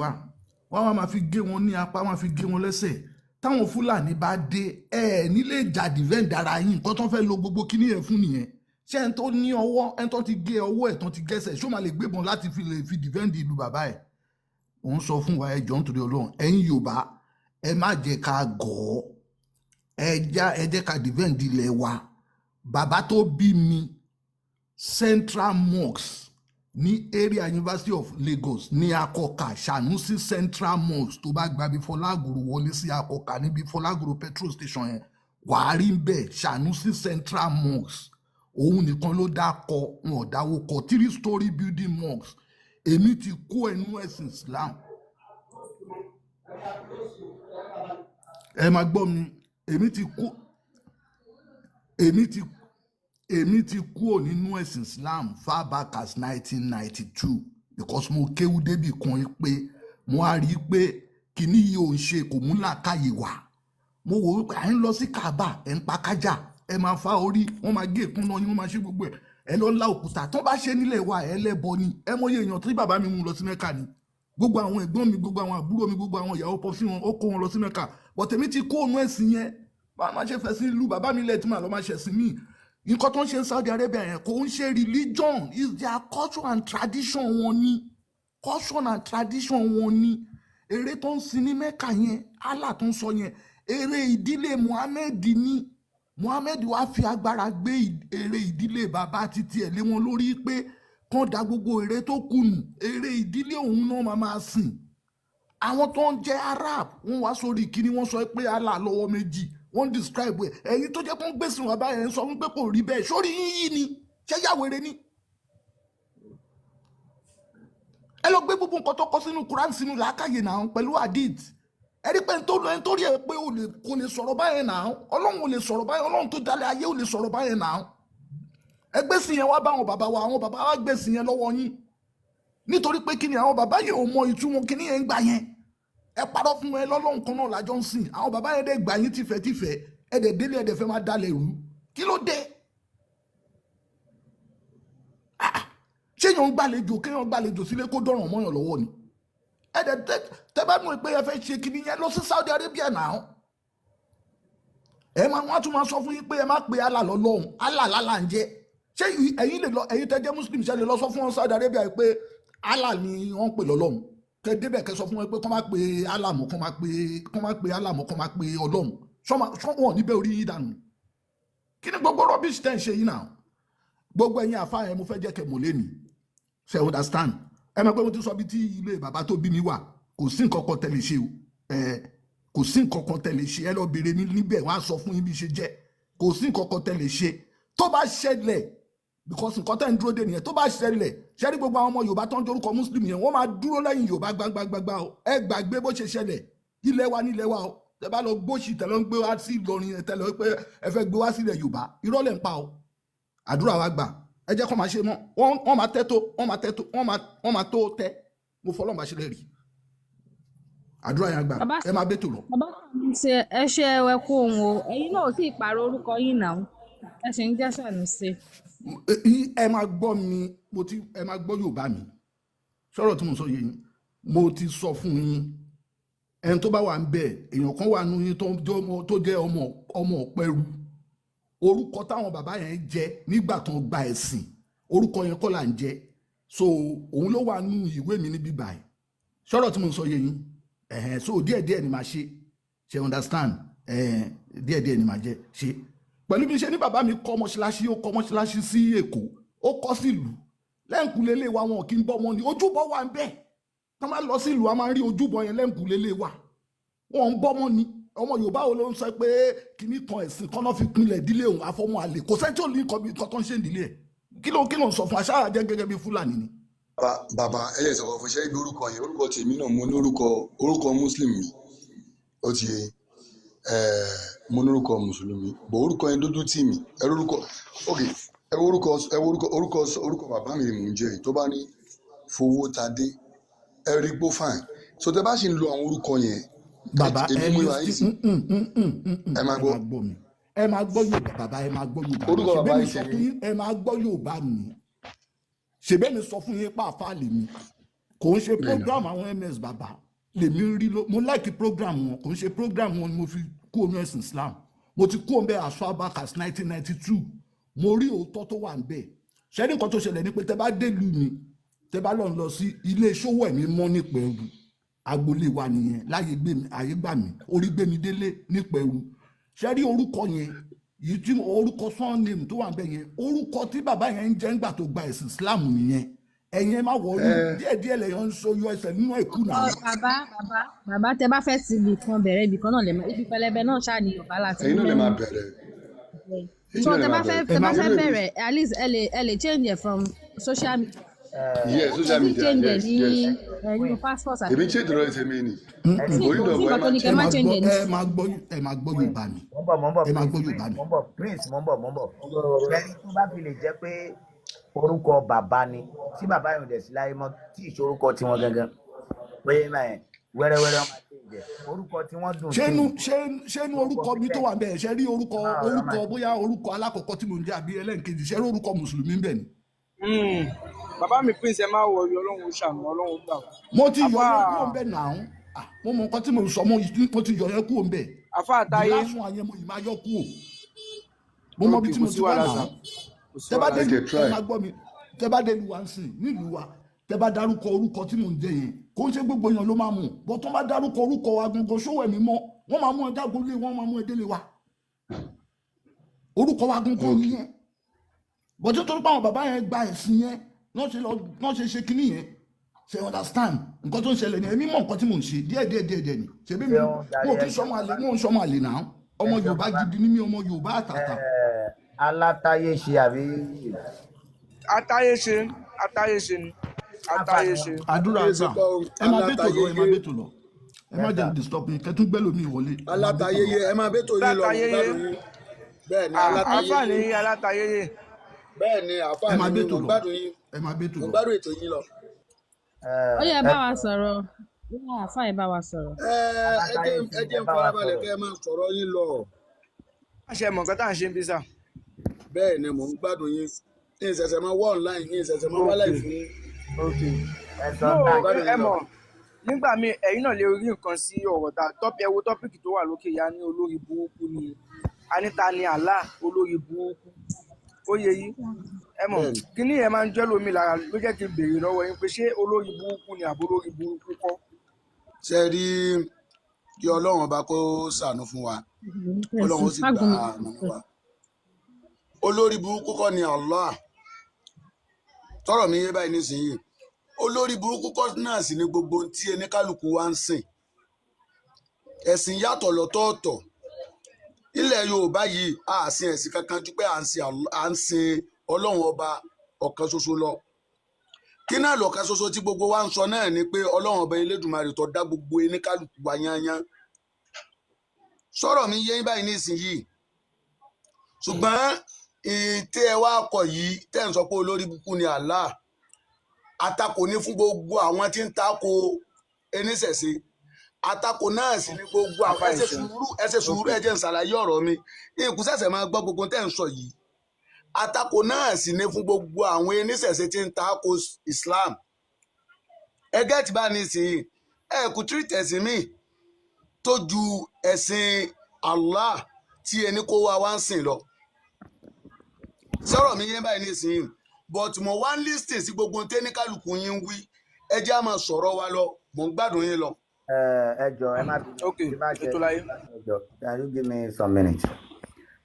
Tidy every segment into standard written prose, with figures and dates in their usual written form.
Wá wọ́n wá máa fi gé wọn ní apá, wọ́n máa fi gé wọn lẹ́sẹ̀. Táwọn Fúlàní bá dé, ẹ nílé ìjà defend ara yín. Nǹkan tó ń fẹ́ lo gbogbo kíní yẹn fún nìyẹn. Ṣé ẹni tó ní ọwọ́, ẹni tó ti gé ọwọ́ ẹ̀, tó ti gẹ́sẹ̀, ṣó máa lè gbébọn láti fi lè fi defend ìlú bàbá ẹ̀? Òun sọ fún wa, ẹ jọ̀ọ́, nítorí Ọlọ́run, ẹ̀yin Yorùbá, ẹ má jẹ́ ká gọ̀ ọ́. Ẹ jẹ́ ká defend ilẹ̀ wa. Bàbá tó bí mi, Central Mosque ní area University of Lagos ní Akọkà, Sanusi Central Mosque, tó bá gba bí Fọlágùrù wọlé sí Akọkà, níbi Fọlágùrù petrol station yẹn, wàá rí bẹ́ẹ̀, Sanusi Central Mosque. Òun nìkan ló dá kọ, wọn ò dáwó kọ, three story building mosque. Èmi ti kó ẹnu ẹ̀sìn Islam. Ẹ máa gbọ́ mi. Èmi ti kúrò nínú ẹ̀sìn Islam far back as 1992, because mo kéwú débì kan yìí pé mo á rí i pé kíní yìí ò ń ṣe, kò mú làákàyè wá. Mo wò ó pé à ń lọ sí Kaaba, ẹ̀ ń pa kájà, ẹ máa fa orí, wọ́n máa gé èkúnná yín, wọ́n máa ṣe gbogbo ẹ̀, ẹ lọ ńlá òkúta. Tó bá ṣe nílẹ̀ wa, ẹ lẹ́bọ ni. Ẹ mọyé èèyàn tí bàbá mi mú lọ sí Mẹ́kà ni? Gbogbo àwọn ẹ̀gbọ́n mi, gbogbo àwọn àbúrò mi, gbogbo àwọn ìyàwó pọ̀ sí wọn, ó kó wọn lọ sí Mẹ́kà. But èmi ti kó òun ẹ̀sìn yẹn. Bá a máa ṣe fẹ́ sí ìlú bàbá mi lẹ̀ tí màá lọ máa ṣẹ̀sìn míì. Nǹkan tó ń ṣe ní Saudi Arabia yẹn kò ń ṣe religion, is their culture and tradition wọn ni. Culture and tradition wọn ni. Eré tó ń sin ní Mẹ́kà yẹn, Allah tó ń sọ yẹn, eré ìdílé Muhammed ni. Muhammed wá fi agbára gbé eré ìdílé bàbá títí ẹ̀ lé wọn lórí pé kán da gbogbo eré tó kùnù, eré ìdílé òun náà máa máa sìn. Àwọn tó ń jẹ́ Arab, wọ́n wá sórí kíní, wọ́n sọ pé Allah lọ́wọ́ méjì, wọ́n describe ẹ̀. Ẹ̀yin tó jẹ́ kó ń gbèsè wọn báyẹn ń sọ wípé kò rí bẹ́ẹ̀, sórí yín yìí ni. Ṣé yàwèrè ni? Ẹ lọ gbé gbogbo nǹkan tó kọ sínú Quran sínú làákàyè náà pẹ̀lú hadith. Ẹ rí pé ẹni tó lọ, ẹni tó rí ẹ pé ò lè, kò lè sọ̀rọ̀ báyẹn náà. Ọlọ́run ò lè sọ̀rọ̀ báyẹn, Ọlọ́run tó dalẹ̀ ayé ò lè sọ̀rọ̀ báyẹn náà. Ẹ gbèsè yẹn wá bá àwọn bàbá wa, àwọn bàbá wa gbèsè yẹn lọ́wọ́ yín, nítorí pé kíni, àwọn bàbá yẹn ò mọ ìtumọ̀ kíní yẹn ń gbà yẹn. Ẹ parọ́ fún ẹ lọ́lọ́run kan náà lájọ́ ń sìn. Àwọn bàbá yẹn dẹ̀ gbà yín tìfẹ́tìfẹ́, ẹ dẹ̀ délé, ẹ dẹ̀ fẹ́ máa dalẹ̀ rú. Kí ló dé? Ah, ṣé yàn ń gbàlejò, kéèyàn gbàlejò sílé kó dọ̀ràn mọ́yàn lọ́wọ́ ni? Ẹ dẹ̀ tẹ bá mọ̀ pé ẹ fẹ́ ṣe kíní yẹn, lọ sí Saudi Arabia náà. Ẹ máa, wọ́n á tún máa sọ fún yín pé ẹ má pe Allah lọ́lọ́run, Allah lálà ń jẹ́. Ṣé ẹ̀yin lè lọ, ẹ̀yin tẹ́ jẹ́ Muslim, ṣe lè lọ sọ fún wọn Saudi Arabia pé Allah ni wọ́n ń pè lọ́lọ́run? Kẹ débẹ̀, kẹ sọ fún wọn pé kọ́ máa pe Allah mọ́, kọ́ máa pe Allah mọ́, kọ́ máa pe Ọlọ́run. Ṣọ́ wọn níbẹ̀ orí yín dànù? Kí ni gbogbo rubbish tẹ́ ń ṣe yìí náà? Gbogbo ẹ̀yin àfa yẹn, mo fẹ́ jẹ́ kẹ́ mọ̀ lẹ́nìí. Ṣe understand? Ẹ mọ̀ pé mo ti sọ bí tí ilé bàbá tó bí mi wà. Kò sí nǹkan kan tẹ́ lè ṣe o. Ẹ kò sí nǹkan kan tẹ́ lè ṣe. Ẹ lọ bèrè mi níbẹ̀, wọ́n á sọ fún yín bí ṣe jẹ́. Kò sí nǹkan kan tẹ́ lè ṣe tó bá ṣẹlẹ̀, because nǹkan tẹ́ ń dúró dé nìyẹn. Tó bá ṣẹlẹ̀, ṣé rí gbogbo àwọn ọmọ Yorùbá tó ń dorúkọ Muslim yẹn, wọ́n máa dúró lẹ́yìn Yorùbá gbangba o. Ẹ gbàgbé bó ṣe ṣẹlẹ̀. Ilẹ̀ wa nílẹ̀ wa o. Tẹ bá lọ gbóṣì tẹ lọ ń gbé wá sí Ìlọrin yẹn, tẹ lọ pé ẹ fẹ́ gbé wá sílẹ̀ Yorùbá, irọ́ lẹ̀ ń pa o. Àdúrà wa gbà. Ẹ jẹ́ kó máa ṣe mọ́. Wọ́n máa tẹ́ tó, wọ́n máa tẹ́ tó, wọ́n máa tó tẹ́. Mo fọlọ́n bá ṣe lè rí àdúrà yẹn gbà. Bàbá. Ẹ máa bẹ́tò lọ. Bàbá ṣe, ẹ ṣe, ẹ kú òun o. Ẹ̀yin náà ò tí ì pààrọ̀ orúkọ yín náà, ẹ sì ń jẹ́ Sànúsì. Ẹ máa gbọ́ mi, mo ti, ẹ máa gbọ́ Yorùbá mi. Sọ̀rọ̀ tí mo sọ yẹn, mo ti sọ fún yín. Ẹni tó bá wà ń bẹ̀, èèyàn kan wà nù yín tó jẹ́ ọmọ ọ̀pẹ̀rù. Orúkọ táwọn bàbá yẹn jẹ nígbà tó ń gba ẹ̀sìn, orúkọ yẹn kọ́ là ń jẹ. So òun ló wà nù ìwé mi níbí báyìí. Sọ̀rọ̀ tí mo sọ yẹn ẹ̀hẹ̀n. So díẹ̀díẹ̀ ni màá ṣe ṣe understand? Ẹ̀hẹ̀n, díẹ̀díẹ̀ ni màá jẹ ṣe. Pẹ̀lú bí ṣe ní bàbá mi kọ́ mọ́ṣáláṣí, ó kọ́ mọ́ṣáláṣí sí Èkó, ó kọ́ sílùú lẹ́ǹkùlé lé wa. Wọn kì í bọ́ ọmọ ní ojúbọ wà ń bẹ̀. Tó máa lọ sílùú, a máa ń rí ojúbọ yẹn lẹ́ǹkùlé lé wa. Wọn ń bọ́ ọmọ ní ọmọ Yorùbá wo ló ń sọ pé kìíní kan ẹ̀sìn kan náà fi pinlẹ̀ ìdílé òun? Àfọmọ́ àlè, kò sẹ́ni tí ò ní nǹkan bí nǹkan tó ń ṣe ìdílé ẹ̀. Kí ló ń sọ fún aṣáá jẹ́ gẹ́gẹ́ bí Fúlàní ni? Bàbá, bàbá, ẹ lè sọ̀rọ̀ fún ṣẹ́ ibi orúkọ yẹn, orúkọ tèmi náà, mo ní orúkọ, orúkọ Muslim mi, ó ti yé ẹ. Mo ní orúkọ mùsùlùmí bọ̀, orúkọ yẹn dójú tì mí. Ẹ orúkọ, ok, ẹ wo orúkọ, ẹ wo orúkọ, orúkọ bàbá mi ni mò ń jẹ́ yìí. Tó bá ní Fowótadé, ẹ rí gbó fine. So tẹ bá ṣì ń lo àwọn orúkọ yẹn, Bàbá, èmi ẹ mú ìwà yìí listen. sí. Ẹ máa Ẹ gbọ́. máa gbọ́ mi, ẹ máa gbọ́ Yorùbá. Bàbá, ẹ máa gbọ́ Yorùbá mi. Orúkọ Ṣèbí bàbá mi yìí sọ tèmi. fún yín, ẹ máa gbọ́ Yorùbá mi. Ṣèbí mi sọ fún yín pàápàá lèmi. Kò ń ṣe Bẹ́ẹ̀ ni. program àwọn MS bàbá lèmi ń rí ló mo like program wọn. Kò ń ṣe program wọn ni mo fi kú omi ẹ̀sìn Islam. Mo ti kú omi as far back as 1992. Mo rí òótọ́ tó wà níbẹ̀. Ṣé ní nǹkan tó ṣẹlẹ̀ ni pé tẹ bá délùú mi, tẹ bá lọ́n lọ sí ilé ìṣòwò ẹ̀mí mọ́ nípẹ̀rù, agboolé wa nìyẹn láyé gbé mi, àyè gbà mí, orí gbé mi délé nípẹ̀rù. Ṣé rí orúkọ yẹn yìí tí orúkọ surname tó wà níbẹ̀ yẹn, orúkọ tí bàbá yẹn ń jẹ́ ńgbà tó gba ẹ̀sìn Islam nìyẹn. Ẹ̀yin ẹ má wọrí, díẹ̀díẹ̀ lẹ̀yàn ń so yọ ẹsẹ̀ nínú ẹ̀kú náà. Ọ, bàbá bàbá bàbá, tẹ bá fẹ́ ti ibì kan bẹ̀rẹ̀, ibì kan náà lè má ibi pẹlẹbẹ náà ṣáà ní Yorùbá láti Ẹ̀yin mú náà lè máa lẹ́nu. bẹ̀rẹ̀, ẹ̀yin So náà lè tẹ bá máa fẹ́ bẹ̀rẹ̀. tẹ Ẹ bá má fẹ́ Irú èmi bẹ̀rẹ̀, at least ẹ lè change it from social media. Yes, Ẹ social ti media. change ẹ Yes. ní Yes. ẹ nínú passport àti Èmi change lọ́rọ̀ tèmi ni. sí Kò rí kò sí dọ̀bọ̀ ẹ nǹkan tó máa ní kẹ́ Ẹ má máa change gbọ́ ẹ ní. Ẹ máa gbọ́ Yorùbá mi. Mo ń bọ̀, mo ń bọ̀. Ẹ máa Prince gbọ́ Prince Yorùbá mi. Mo ń bọ̀, Prince, mo ń bọ̀, mo ń bọ̀. Ṣẹ́rí, tó bá fi lè jẹ́ pé orúkọ bàbá ni, tí bàbá yóò dẹ̀ sí láyé mọ́, tí ìṣorúkọ tiwọn gangan pé ẹ wẹ́rẹ́wẹ́rẹ́ wọn máa change ẹ̀, orúkọ tí wọ́n dùn Ṣé inú change. ṣé inú Orúkọ orúkọ mi tó Christian wà bẹ́ẹ̀, ṣe rí orúkọ náà ọ̀rọ̀ orúkọ máa bóyá orúkọ alákọ̀ọ́kọ́ tí mò ń jẹ́ àbí ẹlẹ́ǹkejì, ṣe rí orúkọ mùsùlùmí ń bẹ̀ ni. Bàbá mi Prince, ẹ má wọrí, Ọlọ́run ó ṣàánú, Ọlọ́run ó gbà wá. Mo ti yọ Àfà yẹn kúrò ń bẹ̀ náà. Ah, mo mọ nǹkan tí mo sọ, mo ti yọ yẹn kúrò ń bẹ̀. Àfà The Táyé. last one yẹn, mo yìí máa yọ kúrò. Mo mọ Ok, ibi tí kò mo sí ti wá wàhálà náà. sà, kò sí Tẹ bá wàhálà dé Ẹ sà. jẹ́ ẹ try. máa gbọ́ mi, tẹ bá dé ìlú wa ń sìn, nílùú wa, tẹ bá dárúkọ orúkọ tí mò ń jẹ yẹn, kò ń ṣe gbogbo èèyàn ló máa mú bọ́. Tó bá dárúkọ orúkọ wa gangan, ṣówó ẹ̀mí mọ́, wọ́n máa mú ẹ dágbolé, wọ́n máa mú ẹ délé wa. Orúkọ wa gangan nìyẹn. Bọ́tí torí pé àwọn bàbá yẹn gba ẹ̀sìn yẹn náà ṣe lọ náà ṣe ṣe kínní yẹn. Ṣe understand nǹkan tó ń ṣẹlẹ̀ ni? Èmi mọ̀ nǹkan tí mò ń ṣe díẹ̀ díẹ̀ díẹ̀ díẹ̀ ni. Ṣebí mi Ṣeun jàre. mo kì Ẹ í ṣeun ṣọmọ àlè, bàbá. mo ń ṣọmọ àlè náà. Ẹ Ọmọ ṣeun Yorùbá bàbá. gidi ni mí, ọmọ Yorùbá àtàtà. Ẹ alátáyé ṣe àbí? Atáyé ṣe, atáyé ṣe ni. Àfà Atáyé ni ṣe. Àdúrà Alátáyé ṣe gbà. kọ́ o, Ẹ máa bẹ́tò lọ, ẹ máa alátayéyé. bẹ́tò lọ. Ẹ má Yes jẹ́ sir. disturb yín, kẹ́tún gbẹ́lòmíì wọlé. Ẹ máa bẹ́tò lọ. Alátayéyé, ẹ máa bẹ́tò yín lọ, mò ń Alátayéyé. gbádùn yín. Bẹ́ẹ̀ ni. Ah, àfà Alátayéyé. ní alátayéyé. Bẹ́ẹ̀ ni, àáfàá Ẹ ni máa mí, bẹ́tò mò ń lọ. gbádùn yín. Ẹ máa bẹ́tò Mò ń lọ. gbádùn ètò yín lọ. Ó yẹ Ẹ bá wa sọ̀rọ̀, ó yẹ àfà ẹ bá wa sọ̀rọ̀. Ẹ ẹ Alátáyé jẹ́ ṣe, ẹ ẹ jẹ́ ń bá wa farabalẹ̀ sọ̀rọ̀. kẹ́ ẹ máa sọ̀rọ̀ yín lọ. Má ṣe mọ̀ nǹkan tá à ń ṣe ń bí sà. Bẹ́ẹ̀ ni, mò ń gbádùn yín. Ní ìṣẹ̀ṣẹ̀ máa wá online, ní ìṣẹ̀ṣẹ̀ máa wá Ok. láì fún yín. Ok. Ẹ sọ No. Mò ń táyé. gbádùn Ẹ yín lọ. mọ̀ nígbà míì, ẹ̀yin náà lè rí nǹkan sí ọ̀rọ̀ ta tọ́pì. Ẹ wo topic tó wà lókè ya ní olórí burúkú ni anita ni Allah olórí burúkú ó yẹ yín. Ẹ mọ̀ Bẹ́ẹ̀ ni. kíní yẹn máa ń jẹ́ lómi lára, ló jẹ́ kí n béèrè lọ́wọ́ yín pé ṣé olórí burúkú ni àbó olórí burúkú kọ́? Ṣe rí, kí Ọlọ́run ọba kó ṣàánú fún wa, Ọlọ́run ó sì Má gbà gún mi. àmọ́ wa. Olórí burúkú kọ́ ni Allah. Tọrọ mi yé báyìí nísìnyí, olórí burúkú kọ́ náà sì ni gbogbo ohun tí ẹnikálukú wa ń sìn. Ẹ̀sìn yàtọ̀ lọ́tọ̀ọ̀tọ̀. Ilẹ̀ Yorùbá yìí, a sin ẹ̀sìn kankan ju pé à ń sin Ọlọ́run ọba ọ̀kan ṣoṣo lọ. Kí náà lọ̀kan ṣoṣo tí gbogbo wa ń sọ náà ni pé Ọlọ́run ọba Elédùmarè tó dá gbogbo ẹnikálukú wa yányán. Sọ̀rọ̀ mi yé yín báyìí nísìnyí? Ṣùgbọ́n ìtẹ́ ẹ wá kọ yìí tẹ́ ń sọ pé olórí burúkú ni Allah, àtakò ní fún gbogbo àwọn tí ń takò eníṣẹ̀ṣe, àtakò náà sì ní gbogbo àwọn. Àfà Ẹ ṣe ìṣeun. sùúrù, ẹ ṣe Ok. sùúrù, ẹ jẹ́ n ṣàlàyé ọ̀rọ̀ mi. Ìkú ṣẹ̀ṣẹ̀ máa gbọ́ gbogbo tẹ́ ń sọ yìí. Àtakò náà sì ní fún gbogbo àwọn eníṣẹ̀ṣe tí ń takò Islam. Ẹ gẹ́tì bá ní sìn, ẹ kò treat ẹ̀sìn míì tó ju ẹ̀sìn Allah tí ẹni kó wá wá ń sìn lọ. Sọ̀rọ̀ mi yẹn báyìí nísìnyí? But mo wá ń listen sí gbogbo tẹ́ni kálukú yín ń wí. Ẹ jẹ́ á máa sọ̀rọ̀ wa lọ, mò ń gbádùn yín lọ. Ẹ jọ, ẹ má bínú. Ok. Tí bá ṣe Ètò láyé. Ẹ jọ, can you give me some minutes?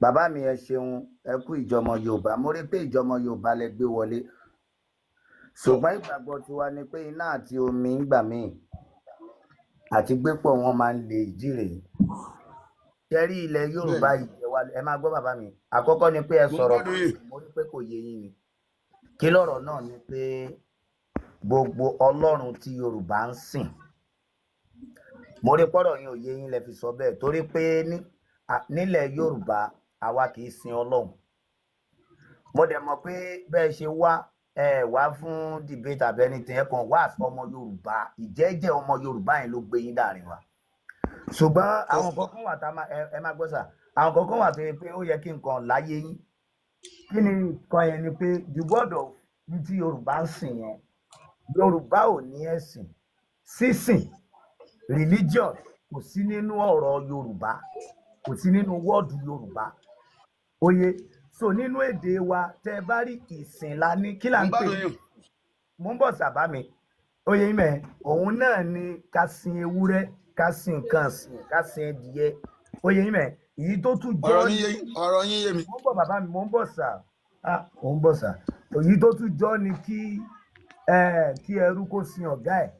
Bàbá mi, ẹ ṣeun, ẹ kú ìjọmọ Yorùbá. Mo rí pé ìjọmọ Yorùbá lẹ gbé wọlé, ṣùgbọ́n ìgbàgbọ́ tiwa ni pé iná àti omi ń gbà míì àti gbépọ̀ wọn máa ń le. Ìdí rèé tẹ́rí ilẹ̀ Yorùbá Bẹ́ẹ̀ni. ìjẹwa. Ẹ máa gbọ́ bàbá mi, àkọ́kọ́ ni pé ẹ Mò ń sọ̀rọ̀ gbádùn kan yín. sí, mo rí pé kò yé yín ni. Kí lọ̀rọ̀ náà ni pé gbogbo ọlọ́run tí Yorùbá ń sìn, mo rí pọ́rọ̀ yín ò yé yín lẹ fi sọ bẹ́ẹ̀, torí pé nílẹ̀ Yorùbá àwa kì í sin ọlọ́run. Mo dẹ̀ mọ̀ pé bẹ́ẹ̀ ṣe wá, ẹ wá fún debate àbí anything, ẹ kàn wá as ọmọ Yorùbá, ìjẹ́jẹ́ ọmọ Yorùbá yẹn ló gbé yín dàrin wa. Ṣùgbọ́n àwọn nǹkan kan wà tá a máa ẹ máa gbọ́ sà, àwọn nǹkan kan wà tó yẹ pé ó yẹ kí nǹkan láyé yín. Kí ni nǹkan yẹn? Ni pé the word of ní tí Yorùbá ń sìn yẹn. Yorùbá ò ní ẹ̀sìn sísìn. Religion kò sí nínú ọ̀rọ̀ Yorùbá, kò sí nínú word Yorùbá. Oye, so nínú èdè wa, tẹ ẹ bá rí ìsìn la ní, kí là Mo ń ń pè gbádùn ní? yín. Mo ń bọ̀, sábà mi. Oye mẹ, òun náà ni ká sin ewúrẹ́, ká sin nǹkan sìn, ká sin ẹdìyẹ. Oye mẹ, èyí tó tún jọ Ọ̀rọ̀ yín yé, ọ̀rọ̀ yín yé mi. Mo ń bọ̀, bàbá mi, mo ń bọ̀ sà. Ah, mo ń bọ̀ sà. Èyí tó tún jọ ni kí ẹ kí ẹrú kó sin ọ̀gá ẹ̀.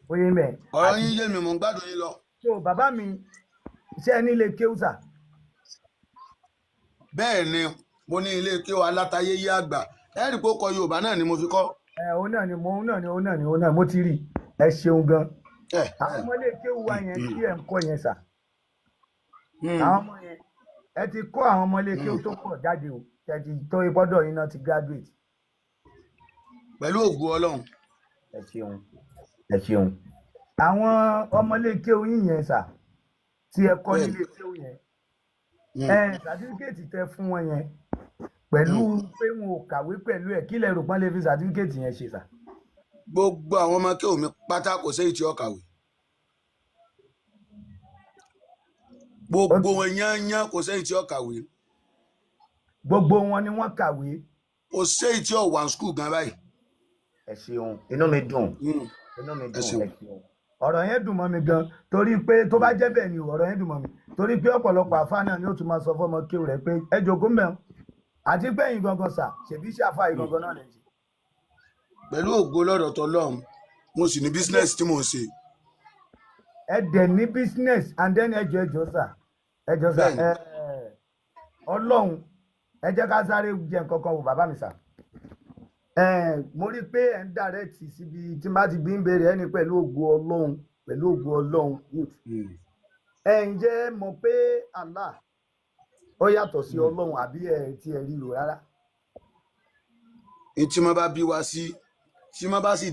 Oye mẹ Ọ̀rọ̀ àti yín yé mi, mo ń gbádùn yín lọ. So bàbá mi, ṣé ẹ nílé kéwù sà? Bẹ́ẹ̀ ni, mo ní ilé kí o alátayé yí àgbà. Ẹ rí i pé ó kọ Yorùbá náà ni mo fi kọ́. Ẹ òun náà ni mo, òun náà ni, òun náà ni, òun náà mo ti rí. Ẹ ṣeun gan. Ẹ Àwọn ọmọ ilé kéwù wa yẹn tí ẹ ń kọ́ yẹn sà, àwọn ọmọ yẹn, ẹ ti kọ́ àwọn ọmọ ilé kéwù tó pọ̀ jáde o, ẹ ti tó ìpọ́dọ̀ yín náà ti graduate? Pẹ̀lú ògo Ọlọ́run. Ẹ ṣeun, ẹ ṣeun. Àwọn ọmọ ilé kéwù yín yẹn sà, tí ẹ kọ́ nílé kéwù yẹn, ẹ certificate tẹ fún wọn yẹn pẹ̀lú pé wọn ò kàwé pẹ̀lú ẹ̀, kí lẹ rò pọ́n lè fi certificate yẹn ṣe sà? Gbogbo àwọn ọmọ kéwù mi pátá, kò séyìí tí ó kàwé. Gbogbo wọn yányán, kò séyìí tí ó kàwé. Gbogbo wọn ni wọ́n kàwé? Kò séyìí tí ó wà ní school gan báyìí. Ẹ ṣeun, inú mi dùn. Inú mi Ẹ dùn. ṣeun. Ẹ ṣeun, ọ̀rọ̀ yẹn dùn mọ́ mi gan, torí pé tó bá jẹ́ bẹ́ẹ̀ ni o, ọ̀rọ̀ yẹn dùn mọ́ mi torí pé ọ̀pọ̀lọpọ̀ àfa náà ni ó tún máa sọ fọ́mọ kéwù rẹ̀ pé ẹ jogún mẹ́rin àti pé ẹ̀yin gangan sà, ṣèbí iṣẹ́ àfa yìí gangan náà lè ṣe. Pẹ̀lú ògo lọ́dọ̀ tọlọ́run, mo sì ní business tí mò ń ṣe. Ẹ dẹ̀ ní business, and then ẹjọ́, ẹjọ́ sà, ẹjọ́ sà. Bẹ́ẹ̀ni. Ẹ Ọlọ́run, ẹ jẹ́ ká sáré jẹ nǹkan kan wò, bàbá mi sà. Ẹ mo rí i pé ẹ ń direct síbi tí n bá ti bí ń béèrè ẹni pẹ̀lú ògo Ọlọ́run, pẹ̀lú ògo Ọlọ́run, good. Ẹ ǹjẹ́ mọ̀ pé Allah ó yàtọ̀ sí Ọlọ́run, àbí ẹ ti ẹ ríro rárá? Ní tí wọ́n bá bí wa sí, tí wọ́n bá sì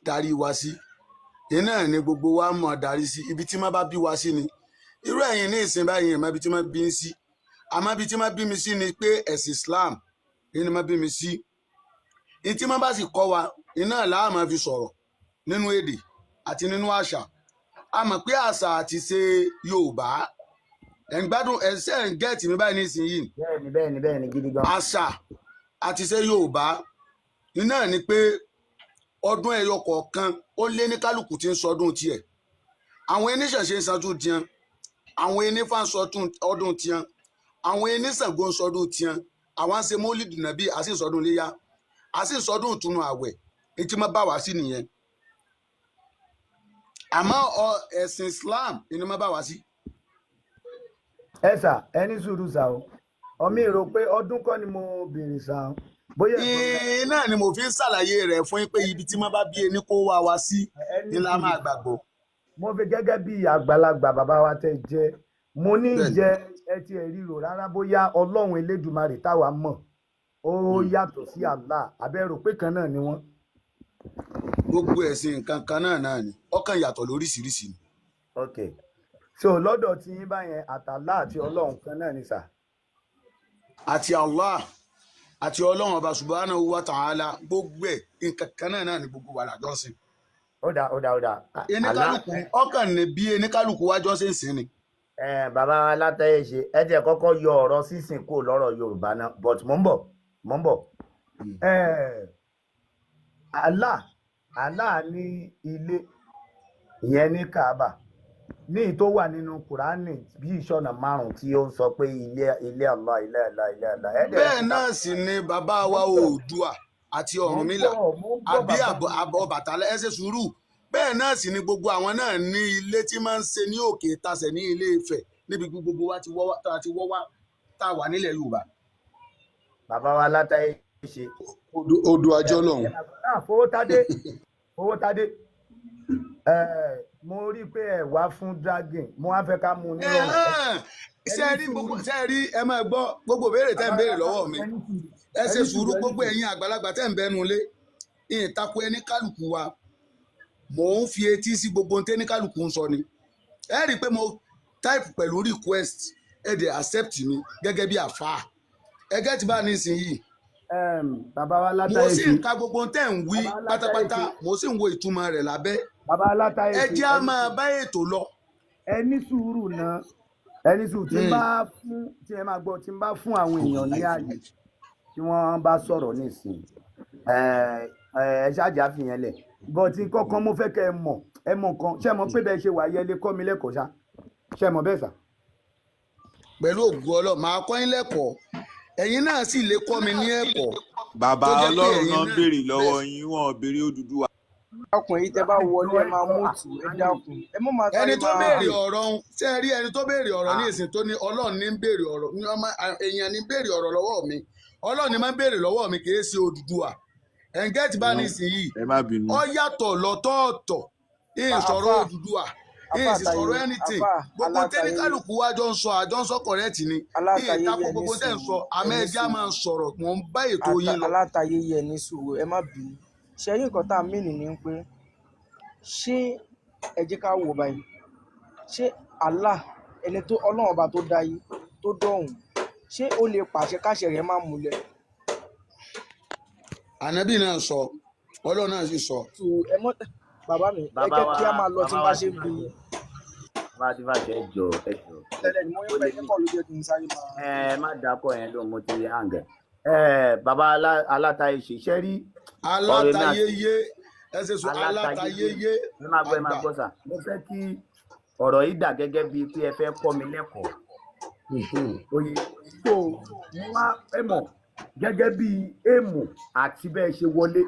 darí wa sí, iná ni gbogbo wa mọ̀ darí sí ibi tí wọ́n bá bí wa sí ni. Irú ẹ̀yin ní ìsìn báyìí, ìmọ̀ ibi tí wọ́n bí ń sí, àmọ́ ibi tí wọ́n bí mi sí ni pé ẹ̀sìn Islam ní wọ́n bí mi sí. Ní tí wọ́n bá sì kọ́ wa, iná làá máa fi sọ̀rọ̀ nínú èdè àti nínú àṣà. A mọ̀ pé àṣà àti ṣe Yorùbá, ẹ̀ ń gbádùn ẹ̀ ṣe ń get mi báyìí nísìnyí? Bẹ́ẹ̀ni, bẹ́ẹ̀ni, bẹ́ẹ̀ni, gidi gan. Àṣà àti ṣe Yorùbá iná ni pé ọdún ẹyọ kọ̀ọ̀kan ó lé ní kálukú tí ń sọdún tiẹ̀. Àwọn oníṣẹ̀ṣe ń sọdún tiẹ̀, àwọn onífá ń sọdún ọdún tiẹ̀, àwọn oníṣàngó ń sọdún tiẹ̀, àwọn ń ṣe mólídì nàbí, àti ń sọdún léyà, àti ń sọdún ìtúnu àwẹ̀. Ní tí wọ́n bá wá sí nìyẹn, àmọ́ ẹ̀sìn Islam ni wọ́n bá wá sí. Ẹ sà, ẹ ní sùúrù sà o. Ọmọ èrò pé ọdún kọ́ ni mo béèrè sà o, bóyá ẹ̀gbọ́n mi. Náà ni mo fi ń ṣàlàyé rẹ̀ fún yín pé ibi tí wọ́n bá bí ẹni kó wá wá sí Ẹ ní ni la sùúrù. máa gbàgbọ́. Mo fi gẹ́gẹ́ bí àgbàlagbà bàbá wa tẹ́ jẹ́, mo ní Bẹ́ẹ̀ni. jẹ́ ẹ ti ẹ̀ ríro rárá bóyá Ọlọ́run Elédùmarè táwa mọ̀ ó yàtọ̀ sí Allah, àbẹ́rò pé kan náà ni wọ́n? Gbogbo ẹ̀sìn nǹkan kan náà náà ni, ọkàn yàtọ̀ lóríṣiríṣi ni. Ok, so lọ́dọ̀ tí yín báyẹn, àtàlá àti Ọlọ́run kan náà ni sà? Àti Allah àti Ọlọ́run Ọba subhanahu wa ta'ala, gbogbo ẹ̀ nǹkan kan náà náà ni gbogbo wa làjọ ń sìn. Ó dà, ó dà, ó dà. Àlá. Eníkálukú ọkàn ní bí eníkálukú wájọ́ ṣe ń sìn ni. Ẹ bàbá alátẹ̀yẹ ṣe, ẹ jẹ́ kọ́kọ́ yọ ọ̀rọ̀ sísìn kúrò lọ́rọ̀ Yorùbá náà, but mò ń bọ̀, mò ń bọ̀. Ẹ Allah, Allah ní ilé ìyẹn ní Kaaba ní ìyí tó wà nínú Kùránì bí ìṣọ̀nà márùn tí ó ń sọ pé ilé, ilé Allah, ilé Allah, ilé Allah, ẹ dẹ̀ Bẹ́ẹ̀ ti ta. náà sì ni bàbá Mò wa ń bọ̀. Oòduà àti Mò ń Ọ̀rúnmìlà bọ̀, mò ń bọ̀, àbí bàbá mi. Ọbàtálá, ẹ ṣe sùúrù. Bẹ́ẹ̀ náà sì ni gbogbo àwọn náà ní ilé tí máa ń ṣe ní òkè tasẹ̀ ní Ilé Ifẹ̀, níbi gbogbo wa ti wọ́ wá, tá a ti wọ́ wá, tá a wà nílẹ̀ Yorùbá. Bàbá wa látàyè ṣe. Odò àjọ lọ́hùn. Fowótádé, Fowótádé, ẹ mo rí i pé ẹ wá fún dragon, mo wá fẹ́ ká mú un nírọ̀rùn. Ẹ̀hẹ́n. Ẹ Ṣé ní ẹ rí gbogbo sùúrù. Ṣé ẹ rí, ẹ máa gbọ́ gbogbo ìbéèrè tẹ́ ń Bàbá béèrè lọ́wọ́ mi. Ẹ ní sùúrù. Ẹ Ẹ ṣe ní sùúrù, sùúrù. ẹ ní Gbogbo sùúrù. ẹ̀yin àgbàlagbà tẹ́ ń bẹnu ilé, ìyìn tako ẹni kálukú wa, mò ń fi etí sí gbogbo ohun tẹ́ni kálukú ń sọ ni. Ẹ rí i pé mo type pẹ̀lú request, ẹ dẹ̀ accept mi gẹ́gẹ́ bí àfáà. Ẹ gẹ́ ti bá nísìnyìí. Bàbá wa Mo látàyè sì ṣe ń ka gbogbo ohun tẹ́ ń wí bàbá látàyè pátápátá, ṣe mo sì ń wo ìtumọ̀ rẹ̀ lábẹ́. Bàbá látàyè Ẹ ṣe jẹ́ á ẹ ní máa sùúrù, bá ètò lọ. ẹ ní sùúrù náà, ẹ ní sùúrù. Tí n bá fún, tí ẹ máa gbọ́, tí n bá fún àwọn èèyàn ní ààyè tí wọ́n bá sọ̀rọ̀ nísìnyí, ẹ ẹ ṣáàjà fìyẹn lẹ̀ bọ́ tí kọ́kọ́ mo fẹ́ kẹ́ ẹ mọ̀, ẹ mọ̀ nǹkan. Ṣé ẹ mọ̀ pé bẹ́ẹ̀ ṣe wà yẹ lè kọ́ mi lẹ́kọ̀ọ́ ṣá? Ṣé ẹ mọ̀ bẹ́ẹ̀ sà? Pẹ̀lú ògo Ọlọ́run, màá kọ́ yín lẹ́kọ̀ọ́, ẹ̀yin náà sì lè kọ́ mi ní ẹ̀kọ́ Bàbá, tó jẹ́ pé Ọlọ́run ẹ̀yin náà ń náà béèrè bẹ́ẹ̀ lọ́wọ́ yín, wọn ò béèrè Odùduwà. Ọkùnrin yìí, tẹ bá wọlé, ẹ máa múùtù, ẹ dákun, ẹ mọ máa Ẹni sáré tó máa béèrè ọ̀rọ̀ ń ṣe rí, ẹni tó béèrè ọ̀rọ̀ ní ìsìn tó ní Ọlọ́run ní ń béèrè ọ̀rọ̀ ní ọmọ èèyàn ní ń béèrè ọ̀rọ̀ lọ́wọ́ mi, Ọlọ́run ní máa ń béèrè lọ́wọ́ mi, kì í ṣe Odùduwà. Ẹ̀ǹgẹ́tì bá ní ìsìn yìí, Ẹ má bínú. Ó yàtọ̀ lọ́tọ̀ọ̀tọ̀. Ìyìn sọ̀rọ̀ Àfà Odùduwà, àfà ìyìn sì sọ̀rọ̀ àtàyè anything. Àfà Gbogbo alátàyè tẹ́níkàlùkù wa jọ ń sọ, àjọ ń sọ correct ni. Ìyìn alátàyè tako yẹ ní gbogbo tẹ́ ń sùúrù, sọ, ẹ àmọ́ ní ẹ jẹ́ á sùúrù. máa sọ̀rọ̀, mò ń bá ètò yín lọ. Alátàyè yẹ ní sùúrù, ẹ má bínú. Ṣe rí nǹkan tá a mìnì ni pé, ṣé ẹ jẹ́ ká wò báyìí, ṣé Allah, ẹni tó Ọlọ́run ọba tó dá yìí tó dọ̀hùn, ṣé ó lè pàṣẹ káṣẹ rẹ̀ má múlẹ̀? Ànábì náà sọ, Ọlọ́run náà sì sọ. Tó ẹ mọ́ bàbá mi, ẹ Bàbá jẹ́ wa, kí a máa lọ tí bàbá n bá wa ṣe ti ń bi fàṣẹ, bàbá ti fàṣẹ, ẹ jọ, ẹ jọ, ẹ tẹ́lẹ̀ ni mo ń ó pẹ́ lè ní ní kọ́ ló jẹ́ kí n sáré máa. ẹ má dákọ yẹn ló mo ti hàǹgẹ. Ẹ bàbá alátáyé ṣe ṣe rí ọ̀rọ̀ èmi àti Alátayéyé, ẹ ṣe sọ alátáyéyé, alátayéyé ẹ máa gbọ́, ẹ máa àgbà. gbọ́ sà. Mo fẹ́ kí ọ̀rọ̀ yìí dà gẹ́gẹ́ bíi pé ẹ fẹ́ kọ́ mi lẹ́kọ̀ọ́. Oye tó mo wá, ẹ mọ̀ gẹ́gẹ́ bíi èèmù àti bẹ́ẹ̀ ṣe wọlé.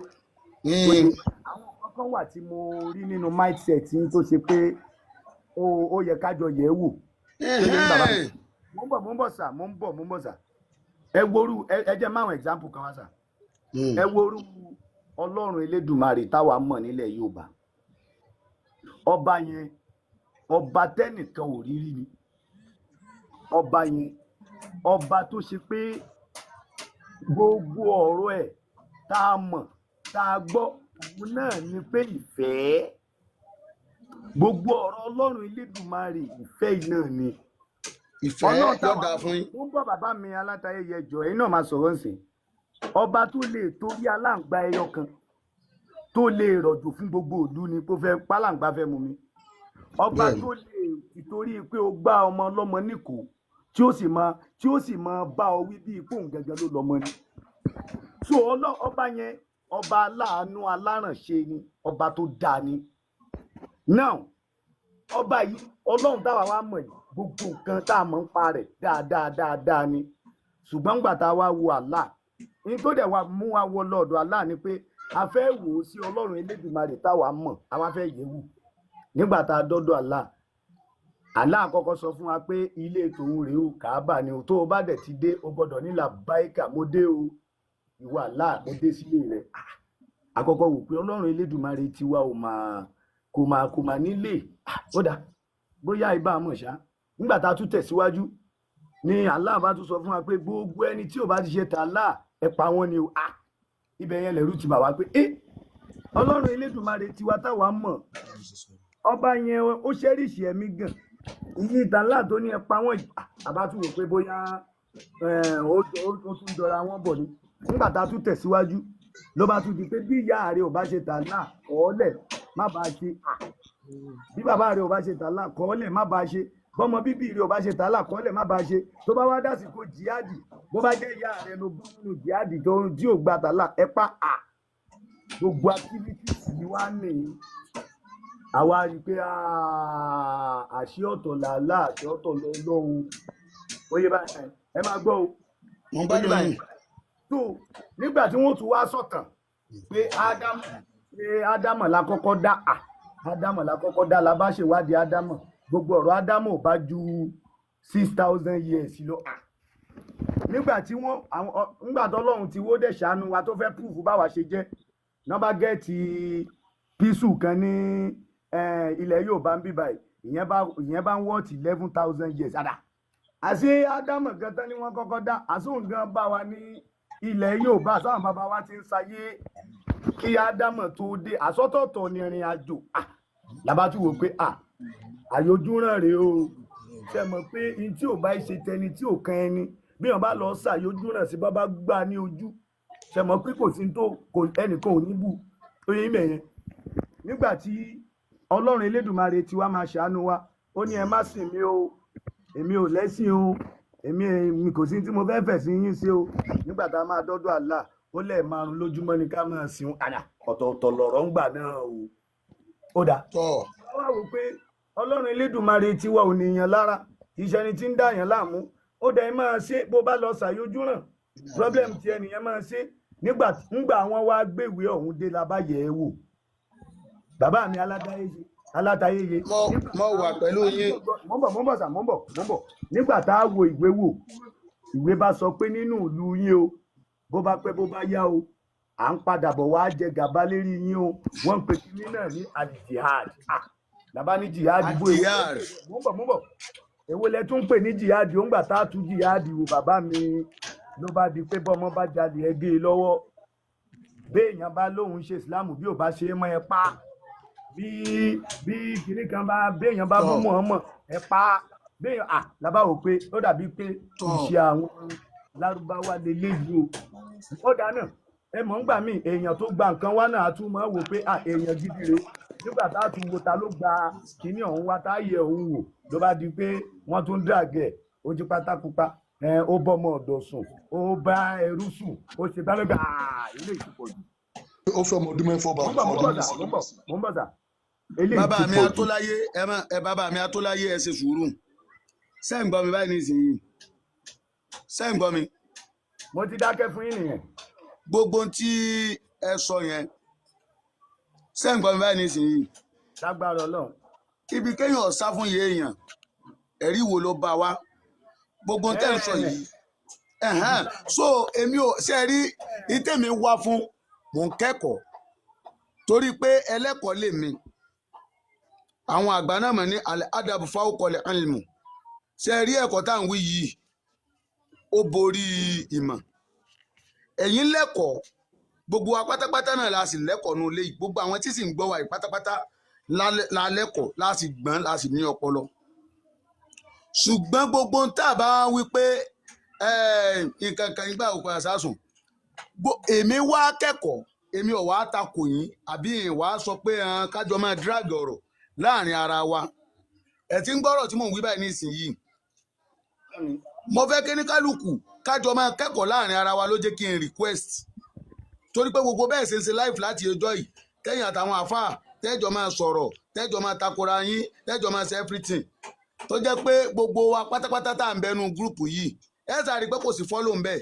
Oye, àwọn nǹkan kan wà tí mo rí nínú mindset yín tó ṣe pé ó yẹ kájọ yẹ̀ ẹ́ wò. Tó yẹ ní bàbá mi, mo ń bọ̀, mo ń bọ̀ sà, mo ń bọ̀, mo ń bọ̀ sà. Ẹ worú, ẹ jẹ́ máwọn example kan wá sà. Ẹ worú Ọlọ́run Elédùmarè táwa mọ̀ nílẹ̀ Yorùbá, ọba yẹn, ọba tẹ́nìkan ò rí rí ni ọba yẹn, ọba tó ṣe pé gbogbo ọ̀rọ̀ ẹ̀ tá a mọ̀, tá a gbọ́, òun náà ni pé ìfẹ́. Gbogbo ọ̀rọ̀ Ọlọ́run Elédùmarè, ìfẹ́ yìí náà ni. Ìfẹ́ Ọlọ́run yóò táwa dáa mọ̀ fún yín. Ó ń bọ̀, bàbá mi alátayé yẹjọ, ẹ̀yin náà máa sọ̀rọ̀ ǹsìn. Ọba tó lè torí aláǹgbá ẹyọ kan tó lè rọ̀jò fún gbogbo ìlú ni kó fẹ́ pálàǹgbá fẹ́ mú mi, ọba Bẹ́ẹ̀ni. tó lè tìtorí pé ó gbá ọmọ ọlọ́mọ níkò, tí ó sì máa bá ọ wí bíi pòun gangan ló lọ́mọ ni. So ọba yẹn, ọba aláàánú alárànṣe ni, ọba tó dáa ni. Now, ọba yìí, Ọlọ́run táwa wá mọ̀ yìí, gbogbo nǹkan tá a mọ̀ ń pa rẹ̀ dáadáa dáadáa ni. Ṣùgbọ́n gbà tá a wá wo Allah ní tó dẹ̀ wá mú wa wọ lọ́ọ̀dọ̀ Allah ni pé a fẹ́ wò ó sí Ọlọ́run Elédùmarè táwa mọ̀, a wá fẹ́ yẹ̀ wò. Nígbà tá a dọ́dọ̀ Allah, Allah kọ́kọ́ sọ fún wa pé ilé tòun rèé o, Kàábà ni o. Tó o bá dẹ̀ ti dé, o gbọ́dọ̀ ní làbáìkà, mo dé o, ìwọ Allah, mo dé sílé rẹ̀. Àkọ́kọ́ wò pé Ọlọ́run Elédùmarè tiwa ò máa kò máa nílé. Ó dà bóyá ibà mọ̀ ṣá. Nígbà tá a tún tẹ̀síwájú ni Allah bá tún sọ fún wa pé gbogbo ẹni tí ò bá ti ṣe tàlá, ẹ pa wọ́n ni o. Ibẹ̀ yẹn lẹ̀rú ti bà wá pé Ọlọ́run Elédùmarè tiwa táwa mọ̀, ọba yẹn ó ṣẹ́rìṣì ẹ̀mí gan. Ìyí ìtàlá tó ní ẹ pa wọ́n yìí, àbá tún wò pé bóyá ó tún jọra wọn bọ̀ ni. Nígbà tá a tún tẹ̀síwájú ló bá tún di pé bí ìyá rẹ ò bá ṣe tàlá, kọ́ọ́lẹ̀ má bàa ṣe. Bí bàbá rẹ ò bá ṣe tàlá, kọ́ọ́lẹ̀ má bàa ṣe. Bọ́mọ bíbí rẹ ò bá ṣe tàlá, kọ́ọ́lẹ̀ má bàa ṣe. Tó bá wá dásìkò jihadi, bó bá jẹ́ ìyá rẹ ló bá nínú jihadi tó tí ò gba tàlá, ẹ pa. Gbogbo activities yìí wá nìyí, àwa rí i pé àṣé ọ̀tọ̀ làálàá, àṣé ọ̀tọ̀ lọ́lọ́run. Ó yé báyìí, ẹ máa gbọ́ o. Mo ń Ó yé gbádùn báyìí yín. Tó nígbà tí wọ́n tún wá sọ̀tàn pé Ádámù, pé Ádámù la kọ́kọ́ dá, Ádámù la kọ́kọ́ dá, la bá ṣèwádìí Ádámù, gbogbo ọ̀rọ̀ Ádámù ò bá ju 6,000 years lọ. Nígbà tí wọ́n àwọn nígbà tó Ọlọ́run ti wó dẹ̀ ṣàánú wa, tó fẹ́ proof báwa ṣe jẹ́ nọ́mbà gẹ́ẹ̀tì písù kan ní ilẹ̀ Yorùbá ń bí báyìí, ìyẹn bá ń wọ́ọ̀tì 11,000 years. Àdá àṣé Ádámù gan tán ni wọ́n kọ́kọ́ dá, àṣóhun gan bá wa ní ilẹ̀ Yorùbá, àṣàwọn bàbá wa ti ń sayé kí Ádámù tó dé, àsọtọ̀tọ̀ ní ìrìn àjò. Làbá tún wò pé àyojúràn rèé o. Ṣe mọ̀ pé n tí ò bá ṣe tẹni tí ò kan ẹni, bí wọn bá lọ ṣàyojúràn sí, bàbá gbà ní ojú. Ṣe mọ̀ pé kò sí ní tó kò ẹnìkan ò ní bù ó yẹ ibẹ̀ yẹn. Nígbà tí Ọlọ́run Elédùmarè ti wá máa ṣàánú wa, ó ní ẹ má sìn mí o, èmi ò lẹ́sìn o, èmi kò sí tí mo fẹ́ fẹ̀ sí yín sí o. Nígbà tá a máa dọ́dọ̀ Allah, ó lẹ́ẹ̀ márùn lójúmọ́ ni ká máa sìn àdà ọ̀tọ̀ọ̀tọ̀ lọ̀rọ̀ ń gbà náà o. Ó dáa, Tọ́ wá wò pé Ọlọ́run Elédùmarè tiwa ò níyàn lára, kì í ṣe ẹni tí ń dàyàn láàmú. Ó dẹ̀ máa ṣe bó bá lọ ṣàyójú ràn problem ti ẹnìyẹn máa ṣe. Nígbà ńgbà àwọn wá gbéwèé ọ̀hún dé la bá yẹ̀ ẹ́ wò, bàbá mi alátayéye. Mo Nígbà mo tá wà pẹ̀lú yín. Mò ń bọ̀, mò ń bọ̀ sà, mò ń bọ̀, mò ń bọ̀. Nígbà tá a wo ìwé wò, ìwé bá sọ pé nínú ìlú yín o, bó bá pẹ́ bó bá yá o, à ń padà bọ̀ wá jẹ gàba lérí yín o. Wọ́n ń pe kinní náà ní alijihad. Ah, làbá ní jihad bó èwo lẹ Adiyar. Mò ń bọ̀, mò ń bọ̀. Èwo lẹ tún ń pè ní jihad? Ó ń gbà tá a tú jihad wò, bàbá mi, ló bá di pé bọ́mọ bá jalè, ẹ gé e lọ́wọ́. Béèyàn bá lóun ṣe ìsìláàmù, bí ò bá ṣe é mọ́, ẹ pa á. Bí kinní kan bá béèyàn bá bú Tọ́ Muhammad, ẹ pa á. Béèyàn à làbá wò pé ó dàbí pé tọ́ ìṣe àwọn Lárúbáwá leléyìí o. Ó dáná ẹ mọ̀ ń gbà míì, èèyàn tó gba nǹkan wá náà á tún máa wò pé à èèyàn gidi rèé. Nígbà tá a tún wo ta ló gba kinní ọ̀hún wá, tá a yẹ òun wò, ló bá di pé wọ́n tún dàgẹ̀ ó jí pátákópa ẹ, ó bọ́mọ ọ̀dọ̀ sùn, ó bá ẹrú sùn, ó ṣe bá lọ́gbà ilé ìtúpọ̀ jù. Ó fẹ́ ọmọ ọdún 6 bá Mò ń bọ̀, mò ń bọ̀ ọdún sà, mò ń bọ̀, mò ń bọ̀ sà, eléyìí Bàbá ti mi pọ̀ jù. Atóláyé, ẹ má ẹ bàbá mi Atóláyé, ẹ ṣe sùúrù. Ṣé ń gbọ́ mi báyìí nísìnyí? Ṣé ń gbọ́ mi? Mo ti dákẹ́ fún yín nìyẹn. Gbogbo ohun tí ẹ sọ yẹn, ṣé ń gbọ́ mi báyìí nísìnyí? Lágbára Ọlọ́run. Ibi kéèyàn sá fún yé èèyàn, ẹ̀rí wo ló bá wa gbogbo ohun tẹ́ ń sọ yìí? Ẹ̀hẹ́n. So èmi ò ṣe rí ìtẹ̀mí wá fún, mò ń kẹ́kọ̀ọ́ torí pé ẹlẹ́kọ̀ọ́ lèmi. Àwọn àgbà náà mọ̀ ní alẹ́ adabu fáwọkọ̀lẹ̀ ẹ̀lmù. Ṣe rí ẹ̀kọ́ tá à ń wí yìí, ó borí ìmọ̀. Ẹ̀yin lẹ́kọ̀ọ́, gbogbo wa pátápátá náà la sì lẹ́kọ̀ọ́ nù léyìí. Gbogbo àwọn tí sì ń gbọ́ wa yìí pátápátá la lẹ́kọ̀ọ́, la sì gbọ́n, la sì ní ọpọlọ. Ṣùgbọ́n gbogbo ohun tá a bá wí pé nǹkan kan ìgbà òkú àṣàsùn, èmi wá kẹ́kọ̀ọ́, èmi ò wá takò yín àbí wá sọ pé kájọ máa drag ọ̀rọ̀ láàrin ara wa. Ẹ ti ń gbọ́rọ̀ tí mò ń wí báyìí nísìnyìí. Mo fẹ́ kí ní kálukú kájọ máa kẹ́kọ̀ọ́ láàrin ara wa ló jẹ́ kí n request, torí pé gbogbo bẹ́ẹ̀ ṣe ń ṣe live láti ọjọ́ yìí, tẹ́yìn àtàwọn àfáà tẹ́jọ máa sọ̀rọ̀, tẹ́jọ máa takora yín, tẹ́jọ máa ṣe everything, tó jẹ́ pé gbogbo wa pátápátá tá à ń bẹnu group yìí, ẹ sáré pé kò sí follow ń bẹ̀.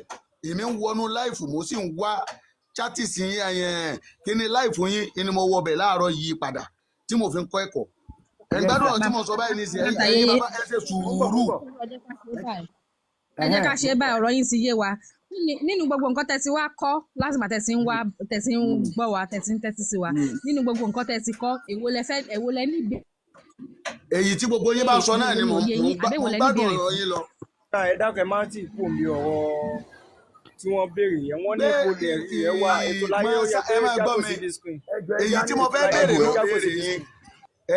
Èmi ń wọnú live, mo sì ń wá chat yín ẹ̀yẹn kí ni live yín ni mo wọ bẹ̀ láàárọ̀ yìí padà tí mo fi ń kọ́ ẹ̀kọ́. Ẹ̀ ń gbádùn ọ̀rọ̀ tí mo sọ báyìí nísìnyí? Ẹ̀yin bàbá, ẹ ṣe sùúrù. Ẹ jẹ́ ká ṣe báyìí, ọ̀rọ̀ yín ti yé wa. Nínú gbogbo nǹkan tẹ́ ti wá kọ́ láti gbà tẹ́ ti ń wá, tẹ́ ti ń gbọ́ wa, tẹ́ ti ń tẹ́tí sí wa, nínú gbogbo nǹkan tẹ́ ti kọ́, èwo lẹ fẹ́, èwo lẹ ní ìbéèrè? Èyí tí gbogbo yín bá sọ náà ni Èwo mò ni òye ń yín àbí èwo lẹ ní gbádùn ìbéèrè ọ̀rọ̀ fún? yín lọ. Ẹ dákun, ẹ má tì í kú òǹbí ọ̀rọ̀ tí wọ́n béèrè yẹn. Wọ́n ní Pé ibo lẹ̀ rí ẹ wá ètò láyé, ó yẹ ẹ pé máa gbọ́ jágò mi. sí the screen. Èyí tí mo fẹ́ Ètò láyé béèrè ló jágò sí béèrè the yín. screen.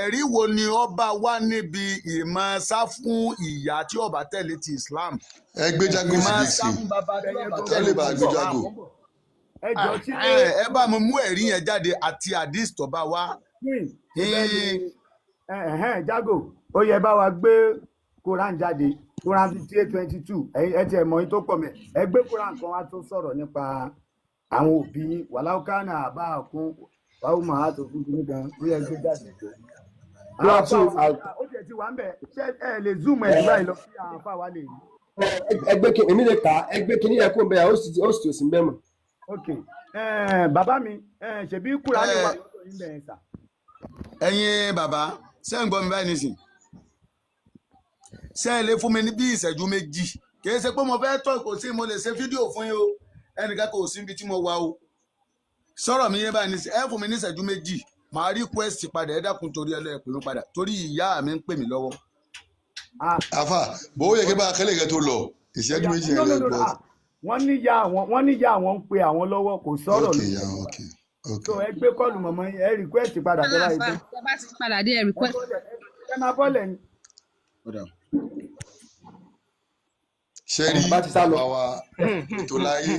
Ẹ̀rí wo ni ọba wá níbi ìmọ̀ sá fún ìyá tí ọba tẹ̀lé ti Islam, Ẹ gbé Jago sí ìmọ̀ big sá screen fún bàbá tí ọba ẹ lè tẹ̀lé bá ti gbé Islam? Jago. Ẹ jọ tí Ẹ bá mi mú ẹ̀rí yẹn jáde àti hadith tó bá wá. Queen ibẹ̀ ni ẹ̀hẹ́n Jago, ó yẹ bá wa gbé Quran jáde, Quran 58:22. Ẹ tiẹ̀ mọ̀ yín tó pọ̀ mẹ́, ẹ gbé Quran kan wá tó sọ̀rọ̀ nípa àwọn òbí yín. Wàláwùkánà àbá àkún wàhùn màá tó fún kínní gan, ó yẹ gbé jáde. Àwọn Plateau àfa wa ó tiẹ̀ ti wà ń bẹ̀, ṣé ẹ lè zoom ẹ̀ jù báyìí lọ kí àwọn àfa wa lè rí? Ẹgbẹ́ kí èmi lè kà á, ẹgbẹ́ kí ní ẹkún bẹ́ẹ̀, ó sì tòsí bẹ́ẹ̀ mọ̀. Ok, bàbá mi, ṣebí Kúránì wà lọ́dọ̀ yín bẹ́ẹ̀ sà? Ẹ̀yin bàbá, ṣé ń gbọ́ mi báyìí nísìn? Ṣé ẹ lè fún mi ní bí ìṣẹ́jú 2? Kì í ṣe pé mo fẹ́ tọ́, kò sí mo lè ṣe fídíò fún yín o, ẹnìkan kò sí ibi tí mo wà o. Sọ̀rọ̀ mi yé báyìí nísìn? Ẹ fún mi ní ìṣẹ́jú 2, màá request padà. Ẹ dákun, torí ẹ lọ́ọ́ pè mí padà torí ìyá mi ń pè mí lọ́wọ́. Àfà bó yẹ kí bá akẹ́lẹ̀ kẹ́ tó lọ ìṣẹ́jú 2 No, yẹn no, lẹ no, gbọ́. Ah, wọ́n níyà àwọn ń pe àwọn lọ́wọ́, kò sọ̀rọ̀ Ok lórí ya ẹ̀. ok ok. So ẹ gbé call mọ̀mọ́ yín, ẹ request padà tẹ́ báyìí Aláàfáà tán. tẹ bá ti padà dé, ẹ Ẹ request. bọ́lẹ̀, ẹ máa bọ́lẹ̀ ni. Ó dà. Ṣe rí Bàbá ti sá lọ. bàbá wa ètò láyé.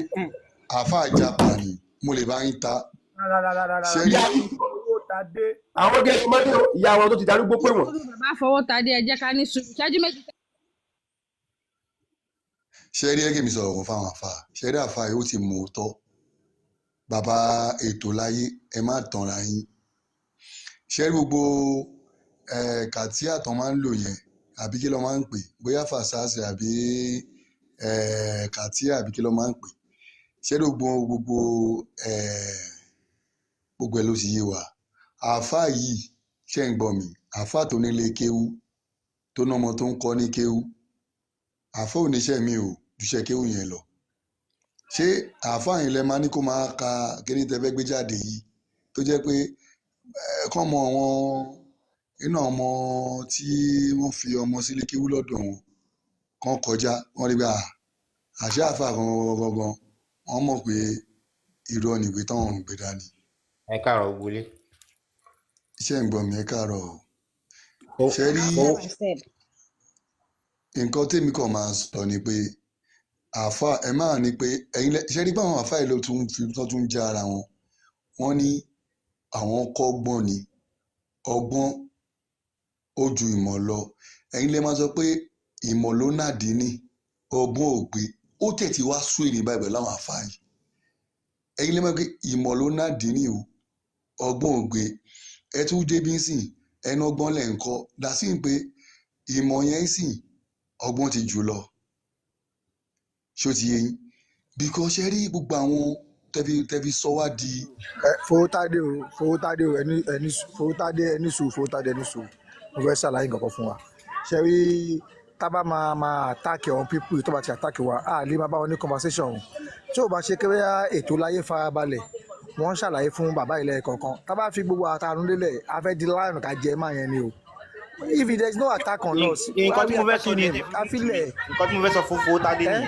Àáfàá japa ni, mo lè bá yín ta. Rárá rárá rárá. Ṣe rí Ìyá Owó ta dé. Àwọn gẹ́gẹ́ ọmọdé o, ìyá wọn tó ti darúgbó pé wọ́n. Bàbá fọwọ́ ta dé, ẹ jẹ́ ká ní sùúrù ìṣẹ́jú 2. Ṣe rí, ẹgẹ mi sọ̀rọ̀ kan fáwọn àáfàá. Ṣe rí, àáfàá yìí ó ti mú un tọ́ bàbá ètò láyé, ẹ má tanra yín. Ṣe rí, gbogbo kàtíà tán máa ń lò yẹn, àbí kí ló máa ń pè, bóyá fàṣàṣì àbí kàtíà àbí kí ló máa ń pè. Ṣe rí, gbogbo ẹ ló ti yé wa. Àáfàá yìí, ṣe ń gbọ́ mi? Àáfàá tó nílé kéwú, tó ná ọmọ tó ń kọ́ ní kéwú, àáfàá oníṣẹ́ mi ò jùṣẹ́ kéwú yẹn lọ. Ṣé àáfàá yẹn lẹ máa ní kó máa ka kíní tẹ fẹ́ gbé jáde yìí, tó jẹ́ pé kán mọ àwọn inú àwọn ọmọ tí wọ́n fi ọmọ sílé kéwú lọ́dọ̀ wọn kán kọjá, wọ́n rí gbà àṣẹ àáfàá gangan, wọ́n mọ̀ pé irọ́ nìwé táwọn ń gbé dání. Ẹ káàárọ̀ wọlé. Iṣẹ́ ń gbọ́ mi? Ẹ káàárọ̀ o. Ṣe rí, Ó Step by step. nǹkan tèmi kàn máa sọ ni pé àáfàá, ẹ máa ní pé ẹ̀yin lẹ ṣe rí pé àwọn àáfàá yìí ló tún fi tó tún já ara wọn. Wọ́n ní àwọn kọ́gbọ́n ni, ọgbọ́n ó ju ìmọ̀ lọ. Ẹ̀yin lè máa sọ pé ìmọ̀ ló nàdí ní ọgbọ́n ò gbé. Ó tètè wá sú èmi báyìí pẹ̀lú àwọn àáfàá yìí. Ẹ̀yin lè máa pé ìmọ̀ ló nàdí ní o, ọgbọ́n ò gbé. Ẹ tún débi ń sìn, ẹnu ọgbọ́n lẹ̀ ń kọ́ dà sí pé ìmọ̀ yẹn ń sìn, ọgbọ́n ti jù lọ. Ṣó ti yé yín? Because ṣe rí, gbogbo àwọn tẹ́fi sọ wá di Ẹ Fowótádé o, Fowótádé o, ẹni ẹni Fowótádé, ẹni sùúrù. Fowótádé, ẹni sùúrù. Mo fẹ́ ṣàlàyé nǹkan kan fún wa. Ṣe rí, tá bá máa máa attack àwọn people tó bá ti attack wa, a lè máa bá wọn ní conversation o. Tí ò bá ṣe kéré, ètò láyé farabalẹ̀, wọ́n ń ṣàlàyé fún bàbá ilẹ̀ kọ̀ọ̀kan. Tá bá fi gbogbo àtàrun lélẹ̀, a fẹ́ di lion ká jẹ máa yẹn ni o. If there is no attack on us, why Nǹkan tí we mo fẹ́ sọ attacking ni him? ẹ Ká fi mí filẹ̀. Nǹkan tí mo fẹ́ sọ fún Fowótádé Ẹ nìyẹn.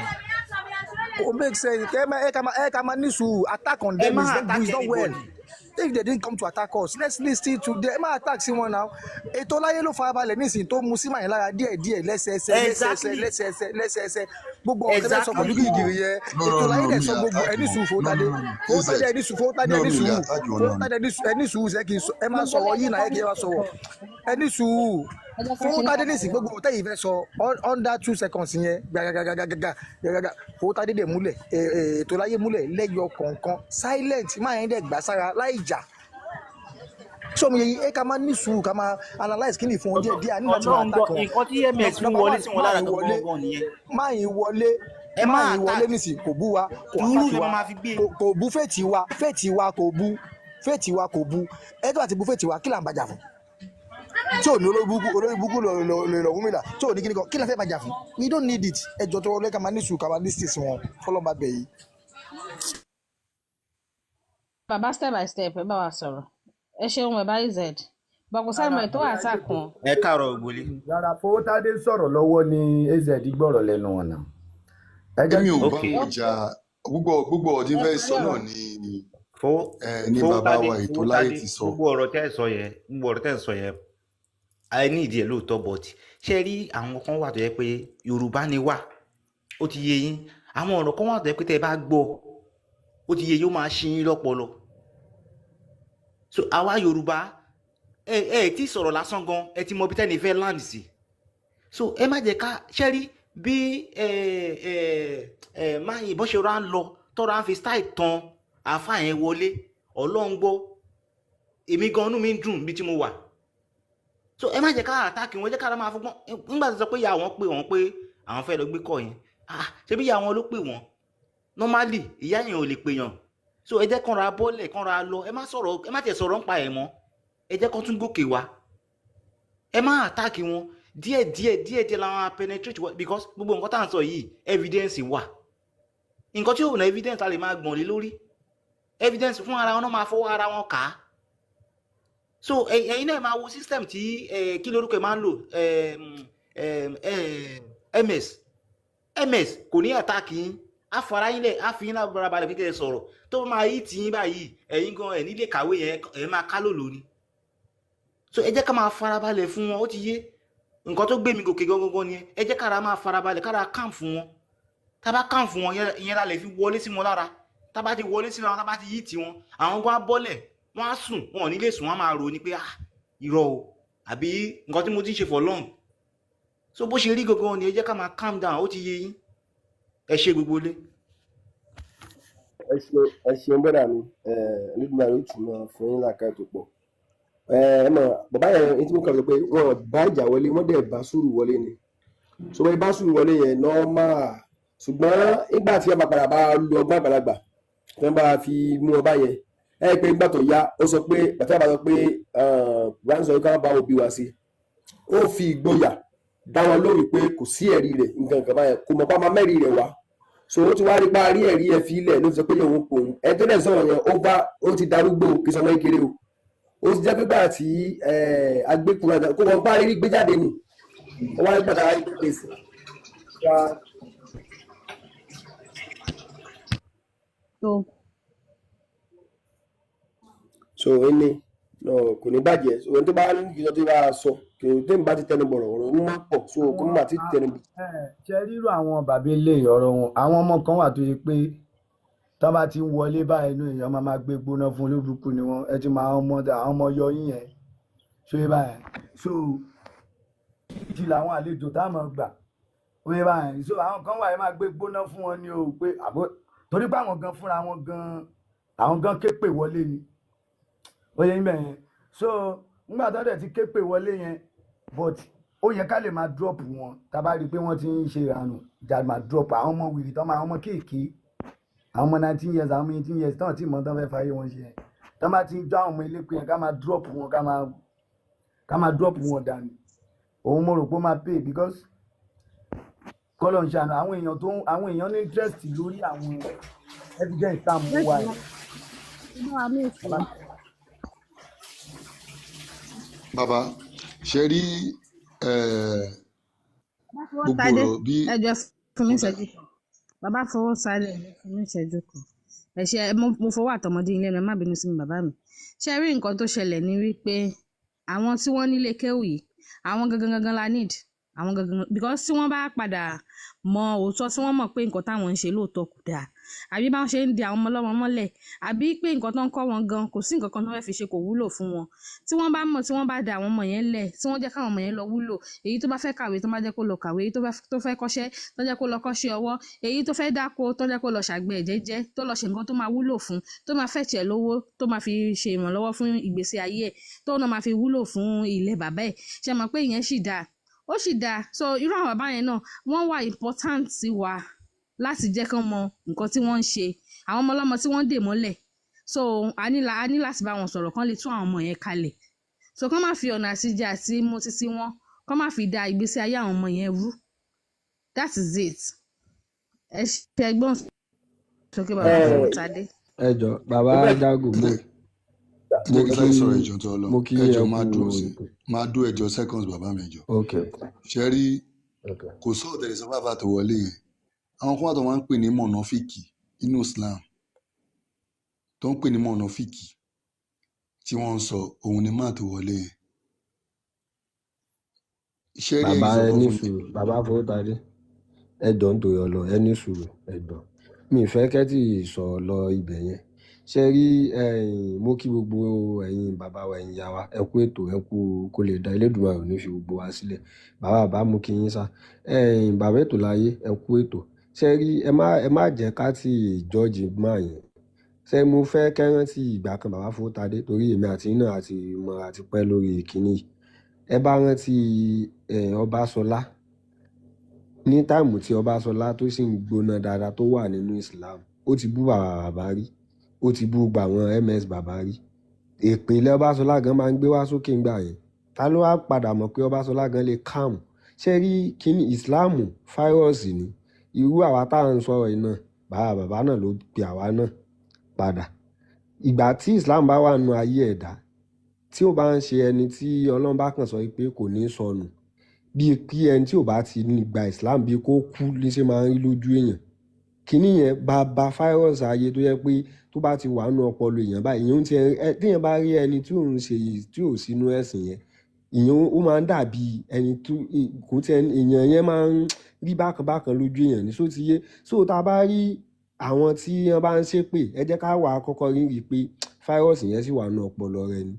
Ó make sense. Ẹ ká máa ní sùúrù. Attack on Ẹ them má is not attack is not well. anybody. If they didn't come to attack us, let's listen to them. Ẹ má attack sí wọn now. Ètò láyé ló farabalẹ̀ nísìnyí, tó mu sí màá yẹn lára díẹ̀ díẹ̀, lẹ́sẹẹsẹ lẹ́sẹẹsẹ lẹ́sẹẹsẹ lẹ́sẹẹsẹ. Gbogbo ọ̀rọ̀ tẹ́lẹ̀ sọ pẹ̀lú No, gírígírí yẹn, no, ètò no, láyé no, dẹ̀ mi sọ gbogbo attack ẹni wọn. sùúrù. No, Fowótádé, no, no, no. Fowótádé, AZ ẹni sùúrù. Fowótádé, no, ẹni mi ò lè sùúrù. attack wọn náà ni. Fowótádé, ẹni sùúrù. Ṣé kí n sọ? Ẹ máa Gbogbo sọ̀rọ̀ ẹ yìí jẹ́ náà, ká ẹ kí ní ẹ máa sọ̀rọ̀. sùúrù. Ẹni sùúrù. Ẹ jẹ́ ká ṣe ní Fowótádé nísìnyí, pàtàkì. gbogbo tẹ́yìn fẹ́ sọ under 2 seconds yẹn, gbàgàgàgàgàgàgàgà, Fowótádé dẹ̀ múlẹ̀, ètò láyé múlẹ̀ lẹ́yọ kọ̀ọ̀kan, silent máa yẹn dẹ̀ gbà sára láì jà. Sọmi yẹn, ẹ ká máa ní sùúrù, ká máa analyse kí ni fún wọn díẹ̀ díẹ̀ nígbà tí wọ́n Ọlọ́run gbọ́, attack wọn. nǹkan tí ms fi ń Number wọlé one, sí wọn máa lára yín wọlé, gangan nìyẹn. Máa yín wọlé, Ẹ má máa yín wọlé attack. nísìnyí, kò bú wa, kò Sùúrù attack lè wa, máa fi gbé. kò bú faith wa, faith wa kò bú, faith wa kò bú. Ẹ tó bá ti bú faith wa, kí là ń bàjà fún? Tí ò ní olórí burúkú, olórí burúkú lọ Ọ̀rúnmìlà, tí ò ní kíní kan, kí la fẹ́ bàjà fún? We don't need it. Ẹ jọ tó wọlé, ká máa ní sùúrù, ká máa ní sí wọn fọlọ́ba bẹ̀ yìí. Bàbá step by step, ẹ bá wa sọ̀rọ̀. Ẹ ṣeun, bàbá Az bọ̀kù Rárá, Samuel tó bóyá attack jẹ́ wọn. Ẹ káàárọ̀ ògbólé. Rárá, Fowótádé sọ̀rọ̀ lọ́wọ́ ni Az gbọ́rọ̀ lẹ́nu wọn náà. Ẹ jẹ́ Èmi ò bá Ok. wọn jà. Gbogbo ọ̀rọ̀ tí Ẹ fẹ́ parí sọ náà ọ̀rọ̀. ni Fowó ní bàbá Fowótádé wa ètò láyé Fowótádé ti sọ. Gbogbo ọ̀rọ̀ tẹ́ ẹ̀ sọ yẹn, gbogbo ọ̀rọ̀ tẹ́ ẹ̀ sọ yẹn, a ní ìdí ẹ̀ lóòótọ́, but ṣé rí, àwọn kan wà tó yẹ pé Yorùbá ni wá, ó ti yé yín. Àwọn ọ̀rọ̀ kan wà tó yẹ pé tẹ́ ẹ bá gbọ́, ó ti yé yín, ó máa ṣí yín lọ́pọlọ. So àwa Yorùbá, ẹ tí sọ̀rọ̀ lásán gan, ẹ ti mọ ibi tẹ́ni fẹ́ land sí. So ẹ má jẹ́ ká ṣe rí bí ẹ ẹ ẹ máa yìnbọn ṣe ra ń lọ tọ́ra ń fi style tan àáfàá yẹn wọlé. Ọlọ́run gbọ́, èmi gan inú mi ń dùn bí tí mo wà. So ẹ má jẹ́ ká attack wọn, ẹ jẹ́ ká máa fọgbọ́n. Nígbà tó sọ pé ìyá wọn pè wọ́n pé àwọn fẹ́ lọ gbé kọ́ yẹn, ah, ṣebí ìyá wọn ló pè wọ́n? Normally ìyá yẹn ò lè pè yàn. So ẹ jẹ́ kán ra bọ́ọ̀lẹ̀, kán ra lọ. Ẹ má sọ̀rọ̀, ẹ má tiẹ̀ sọ̀rọ̀ ń pa ẹ̀ mọ́. Ẹ jẹ́ kán tún gòkè wá. Ẹ má attack wọn. Díẹ̀ díẹ̀ díẹ̀ díẹ̀ làwọn á penetrate wọn, because gbogbo nǹkan tá à ń sọ yìí, evidence wà. Nǹkan tí ò ní evidence, a lè máa gbọ̀n lé lórí evidence fún ara wọn náà, máa fọwọ́ ara wọn kà á. So ẹ̀yin náà máa wo system tí kí lórúkọ ẹ máa ń lò, ms kò ní attack yín, á fara yín lẹ̀, á fi yín lábára balẹ̀ kékeré sọ̀rọ̀ tó bá máa yí tì yín báyìí. Ẹ̀yin gan ẹ̀ nílé kàwé yẹn, ẹ̀ máa ká lòlò ni. So ẹ jẹ́ ká máa farabalẹ̀ fún wọn. Ó ti yé, nǹkan tó gbé mi gòkè gangan ni ẹ jẹ́ kára máa farabalẹ̀, kára kàn fún wọn. Tá a bá kàn fún wọn, ìyẹn la lè fi wọlé sí wọn lára. Tá Tá bá ti wọlé síra wọn, tá bá ti yí tiwọn, àwọn gan á bọ́lẹ̀, wọ́n á sùn, wọn ò ní lè sùn, wọ́n á máa rò ní pé ah, irọ́ o, àbí nǹkan tí mo ti ń ṣe for long. So bó ṣe rí gangan ni, ẹ jẹ́ ká máa calm down. Ó ti yé yín. Ẹ ṣe gbogbo ilé. Ẹ ṣeun, ẹ ṣeun bọ́dà mi. Nígbà yóò tún máa fún yín làákàyè tó pọ̀. Ẹ mọ̀ bàbá yẹn ní tí mo kàn sọ pé wọn ò bá ìjà wọlé, wọ́n dẹ̀ bá sùúrù wọlé ni. So wọ́n bá sùúrù wọlé yẹn nọ́ọ́mà, ṣùgbọ́n nígbà tí wọ́n bá padà bá lu ọgbọ́n àgbàlagbà tí wọ́n bá fi mú ọba yẹn, ẹ pé nígbà tó yá, ó sọ pé bàtà bá sọ pé Quran sọ pé ká má bá òbí wa sí, ó fi ìgboyà dá wọn lóhùn pé kò sí ẹ̀rí rẹ̀ nǹkan kan báyẹn, kò mọ̀ pé a máa mẹ́rin rẹ̀ wá. So ó ti wá rí pa rí ẹ̀rí ẹ̀ fi ilẹ̀ ló fi sọ pé òun kò ń ẹ tó dẹ̀ sọ̀rọ̀ yẹn, ó bá ó ti darúgbó, kì í sọmọ kékeré o. Ó ti jẹ́ pé gbà tí agbékùnrin kó wọn bá rí gbé jáde ni ó wá gbàdá rí gbé sí. Tó So ẹni náà kò ní bàjẹ́. So ẹni tó bá ní kí n sọ tó bá sọ kì í tẹ́mi bá ti tẹnu bọ̀rọ̀, ọ̀rọ̀ ń má pọ̀, so kó má ti tẹnu bọ̀. Ṣe rírò àwọn bàbá ilé ọ̀rọ̀ wọn, àwọn ọmọ kan wà tó yẹ pé tọ́ bá ti ń wọlé báyìí, inú èèyàn máa máa gbé gbóná fún olóbùkún ni wọn. Ẹ ti máa ọmọ àwọn ọmọ yọ yín yẹn ṣé báyìí. So ti làwọn àlejò tá a máa gbà ó yẹ báyìí. So àwọn kan wà, ẹ máa gbé gbóná fún wọn ní o, pé àbó torí pé àwọn gan fúnra wọn gan, àwọn gan képè wọlé ni, ó yẹ yín bẹ́ẹ̀ yẹn. So nígbà tó dẹ̀ ti képè wọlé yẹn, but ó yẹ ká lè máa drop wọn tá a bá rí i pé wọ́n ti ń ṣe ìranù ìjà, máa drop àwọn ọmọ wìrì tán, máa àwọn ọmọ kéèké, àwọn ọmọ 19 years, àwọn ọmọ 18 years tán tí mọ̀ tán fẹ́ fàyè wọn ṣe yẹn, tán bá ti ń jọ àwọn ọmọ ilé pé yẹn, ká máa drop wọn, ká máa drop wọn dànù. Òun mo rò pé ó máa pay, because kọ́lọ̀ ń ṣàánú àwọn èèyàn tó ń àwọn èèyàn ní interest lórí àwọn evidence tá à ń mú wá yìí. Bàbá Bàbá ṣe rí gbogbo Tádé, ọ̀rọ̀ bí ẹ jọ̀ọ́ fún mi ìṣẹ́jú kan. Bàbá fowó sáré, ẹ fún mi ìṣẹ́jú kan. Ẹ ṣe mo fọwọ́ àtọmọdé ilé, ẹ má bínú sí mi bàbá mi. Ṣé rí nǹkan tó ṣẹlẹ̀ ni wípé àwọn tí wọ́n nílé kéwù yìí, àwọn gangan gangan la need àwọn gangan, because tí wọ́n bá padà mọ òótọ́, tí wọ́n mọ̀ pé nǹkan táwọn ń ṣe lóòótọ́ kò dáa, àbí báwọn ṣe ń di àwọn ọmọ ọlọ́mọ mọ́lẹ̀, àbí pé nǹkan tó ń kọ́ wọn gan kò sí nǹkan kan tó fẹ́ fi ṣe, kò wúlò fún wọn, tí wọ́n bá mọ̀, tí wọ́n bá da àwọn ọmọ yẹn lẹ̀, tí wọ́n jẹ́ káwọn ọmọ yẹn lọ wúlò, èyí tó bá fẹ́ kàwé tó bá jẹ́ kó lọ kàwé, èyí tó fẹ́ kọ́ṣẹ́ tó jẹ́ kó lọ kọ́ṣẹ́ ọwọ́, èyí tó fẹ́ dáko tó jẹ́ kó lọ ṣàgbẹ̀ jẹ́jẹ́, tó lọ ṣe nǹkan tó máa wúlò fún, tó máa fẹ̀tì ẹ̀ lówó, tó máa fi ṣe ìrànlọ́wọ́ fún ìgbésí ayé ẹ̀, tó náà máa fi wúlò fún ilẹ̀ bàbá ẹ̀, ṣe mọ̀ pé ìyẹn sì dáa, ó sì dáa. So irú àwọn bàbá yẹn náà wọ́n wà important sí wa láti jẹ́ kán mọ nǹkan tí wọ́n ń ṣe, àwọn ọmọ ọlọ́mọ tí wọ́n ń dè mọ́lẹ̀. So a ní láti bá wọn sọ̀rọ̀ kán lè tún àwọn ọmọ yẹn kalẹ̀, so kán má fi ọ̀nà àtijẹ àti mú títí wọn, kán má fi da ìgbésí ayé àwọn ọmọ yẹn rú. That is it. Ẹ ṣe ẹgbọ́n sókè bàbá Fowótadé. Ẹ jọ bàbá Jago, mo ẹ jẹ́ kí mo sáré kí sọ̀rọ̀, ẹjọ́ tó lọ. Mo kí Ẹjọ́ ẹ máa kú dúró sí ètò. Máa dúró, ẹjọ́ seconds bàbá mi, ẹjọ́. Ok. Ṣe rí Ok. kò sọ̀rọ̀ tẹ̀lé sọ fáfá tó wọlé yẹn, àwọn kan wà tó máa ń pè ní mọ̀nàfíkì inú Islam, tó ń pè ní mọ̀nàfíkì tí wọ́n ń sọ, òun ni máa tó wọlé yẹn. Ṣe rí Bàbá, ẹ̀rí ẹ sọ̀kọ̀ ní fún mi. sùúrù. Bàbá Fowótadé, ẹ jọ nítorí Ọlọ́run, ẹ ní sùúrù, ẹ jọ, mi ì fẹ́ kẹ́ tí ì sọ̀rọ̀ lọ ibẹ̀ yẹn. Ṣe rí ẹ̀yin, mo kí gbogbo ẹ̀yin bàbá wa, ẹ̀yin ìyá wa, ẹ kú ètò, ẹ kú kó lè da, Elédùmarè ò ní fi gbogbo wa sílẹ̀. Bàbá bàbá, mo kí yín sá. Ẹ̀yin bàbá ètò láyé, ẹ kú ètò. Ṣe rí, ẹ má jẹ́ ká tí ì jọ́ọ̀jì máa yẹn. Ṣé mo fẹ́ kẹ́ rántí ìgbà kan, bàbá Fowótadé, torí èmi àti yín náà àti mọ àti pẹ́ lórí ìkíní yìí. Ẹ bá rántí Ọbaṣọlá, ní táìmù tí Ọbaṣọlá tó sì ń gbóná dáadáa tó wà nínú Islam, ó ti bú bàbá bàbá rí, ó ti bú gbà wọn ms bàbá rí. Èpè ilẹ̀ Ọbaṣọlá gan máa ń gbé wá sókè ńgbà yẹn. Ta ló wá padà mọ̀ pé Ọbaṣọlá gan lè calm? Ṣé rí kíní, Islam fáírọ́ọ̀sì ni. Irú àwa tá à ń sọ̀rọ̀ yìí náà, bàbá bàbá náà ló pe àwa náà padà. Ìgbà tí Islam bá wà nínú ayé ẹ̀dá, tí ó bá ń ṣe ẹni tí Ọlọ́run bá kàn sọ pé kò ní sọnù, bíi kí ẹni tí ò bá ti ní gba Islam bíi kó kú ní ṣe máa ń rí lójú èèyàn. Kíní yẹn bá ba fáírọ́ọ̀sì ayé tó yẹ pé tó bá ti wà nínú ọpọlọ èèyàn báyìí, èèyàn ti ẹ téèyàn bá rí ẹni tí òun ṣe yìí tí ò sínú ẹ̀sìn yẹn, èèyàn ó máa ń dàbí ẹni tó kò tí èèyàn yẹn máa ń rí bákan bákan lójú èèyàn ní. Só ti yé? So tá a bá rí Àwọn tí wọ́n bá ń ṣépè, ẹ jẹ́ ká wà á kọ́kọ́ rí rí i pé fáírọ́ọ̀sì yẹn sì wà nínú ọpọlọ rẹ ni.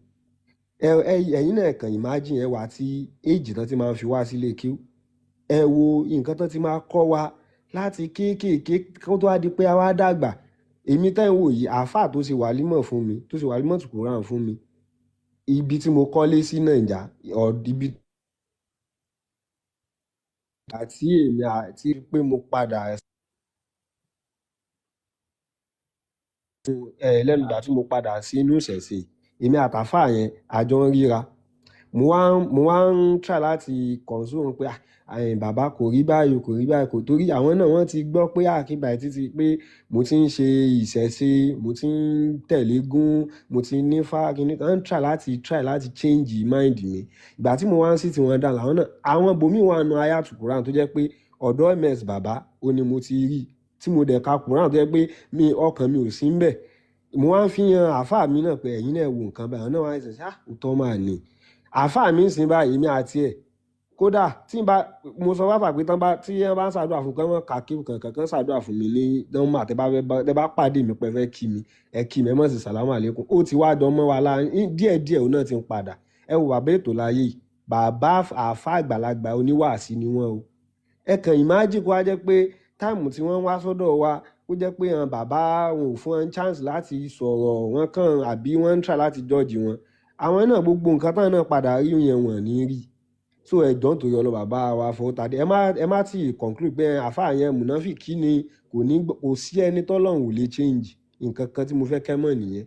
Ẹ ẹ ẹ̀yin náà kàn imagine, ẹ wà tí éèjì tán ti máa ń fi wá sílé kí ẹ wo nǹkan tán ti máa kọ́ wa láti kéékèèké kó tó wá di pé a wá dàgbà. Èmi tẹ́ ń wò yìí, àáfàá tó ṣe wàlímọ̀ fún mi, tó ṣe wàlímọ̀ tó Kùránì fún mi, ibi tí mo kọ́lé sí Nàìjà, ibi àti èmi àti pé mo padà lẹ́nu ìgbà tí mo padà sí inú ìṣẹ̀ṣe, èmi àtàfà yẹn àjọ ń ríra. Mo wá ń try láti console wọn pé, "Ah, ẹ̀yin bàbá, kò rí báyìí, kò rí báyìí, kò torí àwọn náà wọ́n ti gbọ́ pé àkígbà títí pé mo ti ń ṣe ìṣẹ̀ṣe, mo ti ń tẹ̀lé gún, mo ti ní fá kíní kan." Ń try láti change mind mi. Ìgbà tí mo wá ń sí tí wọ́n dà láwọn náà, àwọn bòmíì wà nù ayatu Quran tó jẹ́ pé ọ̀dọ̀ ms bàbá ó ní mo ti rí tí mo dẹ̀ ka Quran tó jẹ́ pé mi ọkàn mi ò sí ń bẹ̀. Mo wá ń fi hàn àáfàá mi náà pé ẹ̀yin náà wo nǹkan báyìí. Àwọn náà wá ń sẹ̀, ah, òótọ́ máa ní àáfàá mi ń sìn báyìí. Èmi àti ẹ̀ kódà tí n bá mo sọ fáfà pé tán bá tí wọ́n bá ń ṣàdúrà fún kán wọ́n kà kí kankan kan ṣàdúrà fún mi ní nọ́mbà tẹ́ bá fẹ́ tẹ́ bá pàdé mi pé fẹ́ kí mi, ẹ kí mi, ẹ mọ̀ sí sàlámù àlékún. Ó ti wá dán mọ́ wa láàrin díẹ̀ díẹ̀, òun náà ti ń padà. Ẹ wo bàbá ètò láyé yìí, bàbá àáfàá àgbàlagbà oníwàásí ni wọ́n o. Ẹ kàn imagine kó wá jẹ́ pé time tí wọ́n wá sọ́dọ̀ wa, ó jẹ́ pé àwọn bàbá wọn ò fún wọn chance láti sọ̀rọ̀, wọn kàn àbí wọ́n ń try láti judge wọn. Àwọn náà gbogbo nǹkan táwọn náà padà rí yẹn, wọ́n ní rí. So ẹ jọ̀ọ́, nítorí ọlọ́, bàbá wa Fowótadé, ẹ má tí ì conclude pé àáfàá yẹn mùnáfìkí ni. Kò ní kò sí ẹni tọ́lọ́run ò lè change. Nǹkan kan tí mo fẹ́ kẹ́ mọ̀ nìyẹn.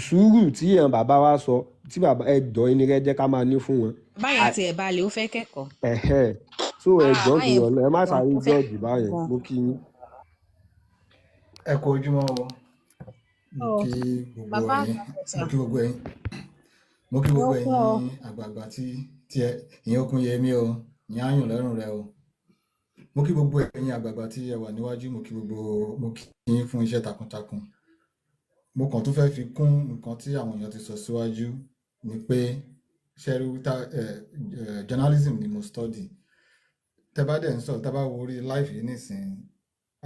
Sùúrù tí àwọn bàbá wa sọ, tí bàbá ẹ jọ̀ọ́, ẹni rẹ jẹ́ ká máa ní fún wọn. Báyẹn tiẹ̀ balẹ̀, ó fẹ́ kẹ́kọ̀ọ́. Ẹ̀hẹ́, so ẹ Ah, jọ̀ọ́, nítorí báyẹn ọlọ́, ẹ má gan, sáré ó fẹ́ judge báyẹn. gan. Mo kí yín. Ẹ kú ojúmọ́ o. Mo Ọ kí gbogbo bàbá ẹ̀yin àgbà mo kí gbogbo ẹ̀yin mo kí gbogbo ó pọ̀ o. ẹ̀yin àgbààgbà tí ẹ ìyẹn okun yẹmí o, ìyẹn áyùn lọ́rùn rẹ o. Mo kí gbogbo ẹ̀yin àgbààgbà tí ẹ wà níwájú, mo kí gbogbo, mo kí yín fún iṣẹ́ takuntakun. Mo kàn tún fẹ́ fi kún nǹkan tí àwọn èèyàn ti sọ síwájú ni pé ṣẹ́rí ta ẹ ẹ journalism ni mo study. Tẹ bá dẹ̀ ń sọ̀rọ̀, tẹ bá wo orí live yìí nísìnyí,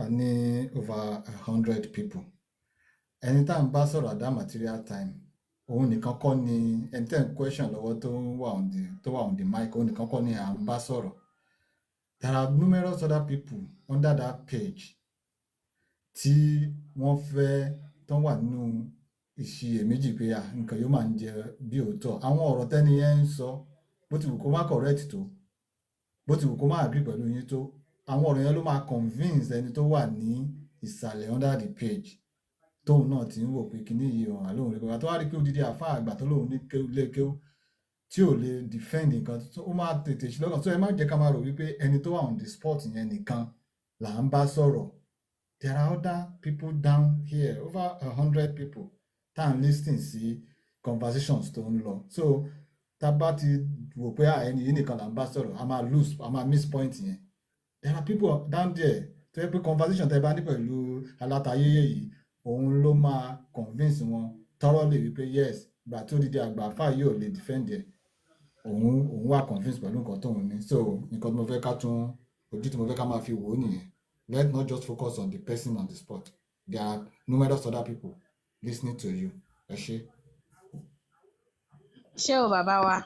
a ní over 100 people. Ẹni tá à ń bá sọ̀rọ̀ at that material time, òun nìkan kọ́ ni ẹni tẹ́ ń question lọ́wọ́ tó wà on the mic. Òun nìkan kọ́ ni à ń bá sọ̀rọ̀. There are numerous other people under that page tí wọ́n fẹ́ tán wà nínú ìṣiyèméjì pé à nǹkan yóò máa ń jẹ bí òótọ́ àwọn ọ̀rọ̀ tẹ́ni yẹn ń sọ. Bó ti wù kó má correct tó, bó ti wù kó má agree pẹ̀lú yín tó, àwọn ọ̀rọ̀ yẹn ló máa convince ẹni tó wà ní ìsàlẹ̀ under the page, tóun náà ti ń wò pé kíní yìí ọ̀hún àlóhùn rí pé tó wá rí pé odidi àáfàá àgbà tó lóun ní lé kéwú tí ò lè defend nǹkan tó ó máa tètè ṣe lọ́kàn. So ẹ má jẹ́ ká máa rò wípé ẹni tó wà on the spot yẹn nìkan là ń bá sọ̀rọ̀. There are other people down here, over 100 people tá à ń listen sí conversations tó ń lọ. So tá a bá ti wò pé ẹni yìí nìkan là ń bá sọ̀rọ̀, a máa lose, a máa miss point yẹn. There are people down there tó yẹ pé conversation tẹ́ bá ní pẹ̀lú alátayéyé yìí, òun ló máa convince wọn thoroughly wípé yes, gbà tó dìde àgbà àfáà yìí ò lè defend ẹ̀, òun wà convince pẹ̀lú nǹkan tóun ní. So nǹkan tí mo fẹ́ ká tún ojú tí mo fẹ́ ká máa fi wò ó nìyẹn. Let's not just focus on the person on the spot. There are numerous other people listening to you. Ẹ ṣé. Ṣé o, bàbá wa,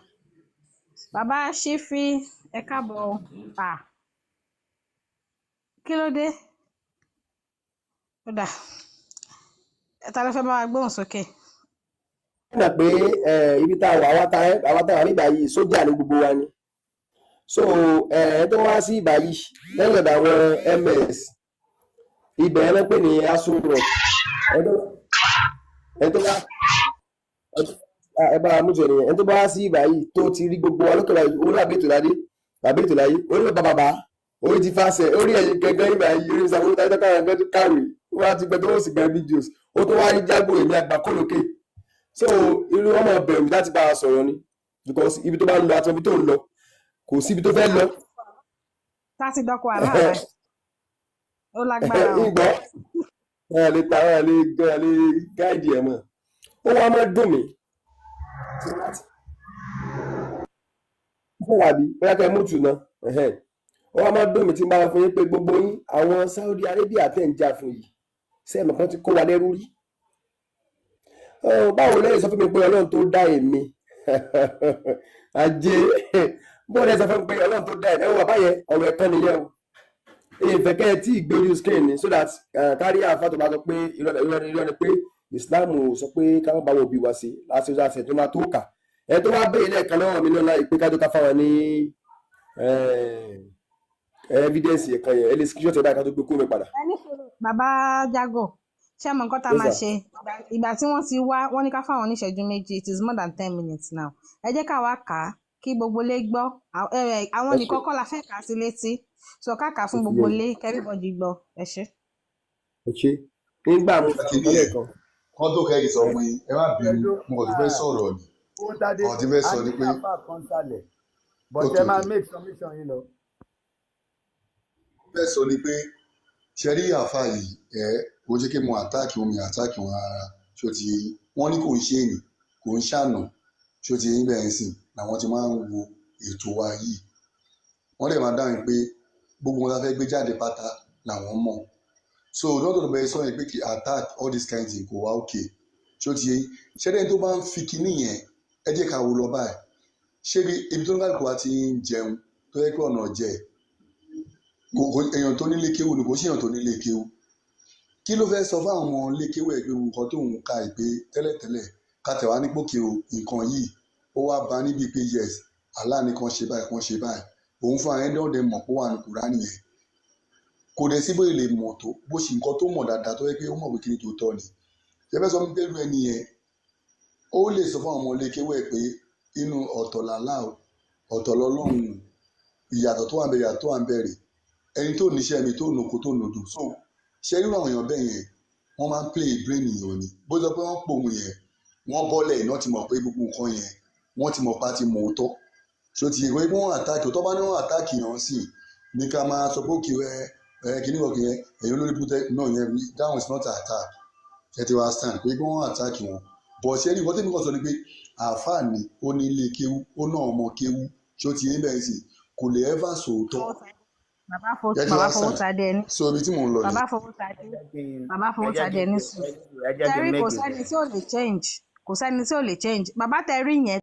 bàbá ṣífì, ẹ káàbọ̀ o. Ah, kí ló dé? Ó dà, ta ló fẹ́ bá wa gbóhùn sókè? Mọ̀ pé ibi tá a wà, àwa tá a wà nígbà yìí, sójà ní gbogbo wa ni. So ẹ tó wá sí ìgbà yìí lẹ́yìn ọ̀dọ̀ àwọn ms, ibẹ̀ ẹ lọ́pẹ̀ ní Aso Rock. Ẹ tó bá ẹ bá wa mú jọ nìyẹn. Ẹ tó bá wá sí ìgbà yìí tó ti rí gbogbo wa lókè báyìí, orí àbí ètò ládé, àbí ètò láyé, orí bàbá bàbá, orí ti fàṣẹ, orí ẹ̀yìn gẹ́gẹ́ ìgbà yìí, orí ìsàmúlò táyé tó káwọn ẹgbẹ́ tó kàwé, ó wá ti gbẹ tó wọ́n sì gbẹ videos, ó tó wá rí jágbó èmi àgbà kó lókè. So irú ọmọ bẹ̀rù láti bá a sọ̀rọ̀ ni, because ibi tó bá ń lọ àti ibi tó ń lọ, kò sí ibi tó fẹ́ lọ. Láti dọ́kọ̀ aláàbá, ó lágbára o. Ìgbọ́ ẹ lè ta, ẹ lè guide ẹ mọ̀. Ó wá máa dùn mí fún àbí bóyá kẹ́ ẹ mú tù náà. Ó wá máa dùn mí tí n bá fún yín pé gbogbo yín, àwọn Saudi Arabia tẹ̀ ń jà fún yìí. Ṣé ẹ̀mọ̀ kan ti kó wa lẹ́rú rí? Báwo lẹ́yìn sọ fún mi pé Ọlọ́run tó dá èmi, ajé, bó lẹ́yìn sọ fún mi pé Ọlọ́run tó dá èmi? Ẹ wo bàbá yẹn, ọ̀rọ̀ ẹ̀kan nìyẹn o. Ìfẹ́ kẹ́ ẹ tí ì gbé ojú screen ni so that kárí àfa tó bá sọ pé irọ́ irọ́ ni, irọ́ ni pé Islam ò sọ pé ká má bá wo òbí wa sí láti ṣe àṣẹ tó máa tó kà. Ẹ tó wá béèrè lẹ́ẹ̀kan lọ́wọ́ mi lọ́la ìpè kájọ ká fáwọn ní evidence yẹn kan yẹn, ẹ lè screenshot ẹ báyìí ká tó gbé kó mi padà. Ẹ ní sùúrù, bàbá Jago, ṣé mọ nǹkan tá a Yes, máa sir. ṣe? Ìgbà tí wọ́n ti wá, wọ́n ní ká fáwọn oníṣẹ́jú 2. It is more than 10 minutes now. Ẹ jẹ́ ká wá kà á kí gbogbo ilé gbọ́. Àwọn Ẹ ṣe nìkan kọ́ la fẹ́ kà á sí létí, so ká kà á ó fún ti gbogbo yé mi. ilé kí everybody gbọ́. Ẹ ṣé. Ẹ ṣe nígbà mo sọ̀rọ̀ Kìíní kan ẹ̀ lẹ́ẹ̀kan. kán tó kẹ́yìn sọ fún yín, ẹ má bínú, Ẹjọ́ mo kàn tún fẹ́ sọ̀rọ̀ ni. Owó tádé, Ọ̀rọ̀ tí fẹ́ a sọ ni ní pé àáfàá kan sálẹ̀, but ok ẹ ok máa make submission yín lọ. Fẹ́ sọ ni pé ṣe rí àáfàá yìí, ẹ kò ṣe kí mo àtáàkì wọn, mi àtáàkì wọn rárá. Ṣó ti yé yín? Wọ́n ní kò ń ṣe èyí, kò ń ṣàná. Ṣó ti yé yín bẹ́ẹ̀ ń sìn làwọn ti máa ń wo ètò wa yìí. Wọ́n dẹ̀ máa dáhùn pé gbogbo wọn la fẹ́ gbé jáde pátá làwọn mọ̀. So lọ́dọ̀ tó bẹ̀rẹ̀ sọ yẹn pé kí attack all this kind thing kò wá òkè. Ṣó ti yé yín? Ṣẹ́dẹ̀ tó bá ń fi kinní yẹn, ẹ jẹ́ ká wo lọ báyìí. Ṣé ibi tó ń kálukú wa ti ń jẹun tó yẹ pé ọ̀nà jẹ kò èèyàn tó nílé kéwù ni, kò sí èèyàn tó nílé kéwù, kí ló fẹ́ sọ fáwọn ọmọ ilé kéwù ẹ̀ pé nǹkan tóun ka ìpè tẹ́lẹ̀tẹ́lẹ̀ ká tẹ̀ wá ní pòkè o, nǹkan yìí ó wá bá níbi pé yes, Allah ní kan ṣe báyìí, kan ṣe báyìí, òun fún ara ẹ̀ dọ́ọ̀dẹ mọ̀ pé ó wà ní Kùránì yẹn, kò dẹ̀ sí bóyá lè mọ̀ tó bó ṣe nǹkan tó mọ̀ dáadáa tó yẹ pé ó mọ̀ pé kí ni tòótọ́ ni. Ṣe fẹ́ sọ fún mi pé irú ẹni yẹn ó lè sọ fún àwọn ọmọ ilé kéwù ẹ̀ pé inú ọ̀tọ̀ làlá o, ọ̀tọ̀ lọ́lọ́run o, ìyàtọ̀ tó wà ń bẹ, ìyàtọ̀ tó wà ń bẹ rè, ẹni tó níṣẹ́ mi tó nòkó tó nòdò. So ṣe irú àwọn èèyàn bẹ́ẹ̀ yẹn, wọ́n máa ń play brain èèyàn ni. Bó sọ pé wọ́n pòun yẹn, wọ́n bọ́lẹ̀ iná ti mọ̀ pé gbogbo nǹkan yẹn wọ́n ti mọ̀ pa ti mọ̀ òótọ́. Ṣó ti yẹ pé wọ́n àtàkì òótọ́ bá ní wọ́n àtàkì yàn sí ní ká máa sọ pé òkè ẹ ẹ kìíní kọ̀ọ̀kì yẹn ẹ̀yin olórí pútẹ́ náà yẹn, that one is not attack. Ṣe ti wá stand pé wọ́n àtàkì wọn bọ̀? Ṣe rí nǹkan tẹ́mi kàn sọ ni pé àáfàá ni, ó ní ilé kéwú, ó náà ọmọ kéwú. Ṣó ti yé bẹ́ẹ̀ sì kò lè ever sòótọ́. Bàbá fo Ṣe ti bàbá wá stand? Fowótadé ẹni So ibi tí mò ń lọ bàbá nìyẹn. Fowótadé, Ẹ jẹ́ kí n bàbá ẹ jẹ́ kí Fowótadé n ẹni ẹ sùúrù. jẹ́ kí n Tẹrí kò make sẹ́ni tí ò lè change, kò sẹ́ni tí ò lè change. Bàbá tẹrí yẹn.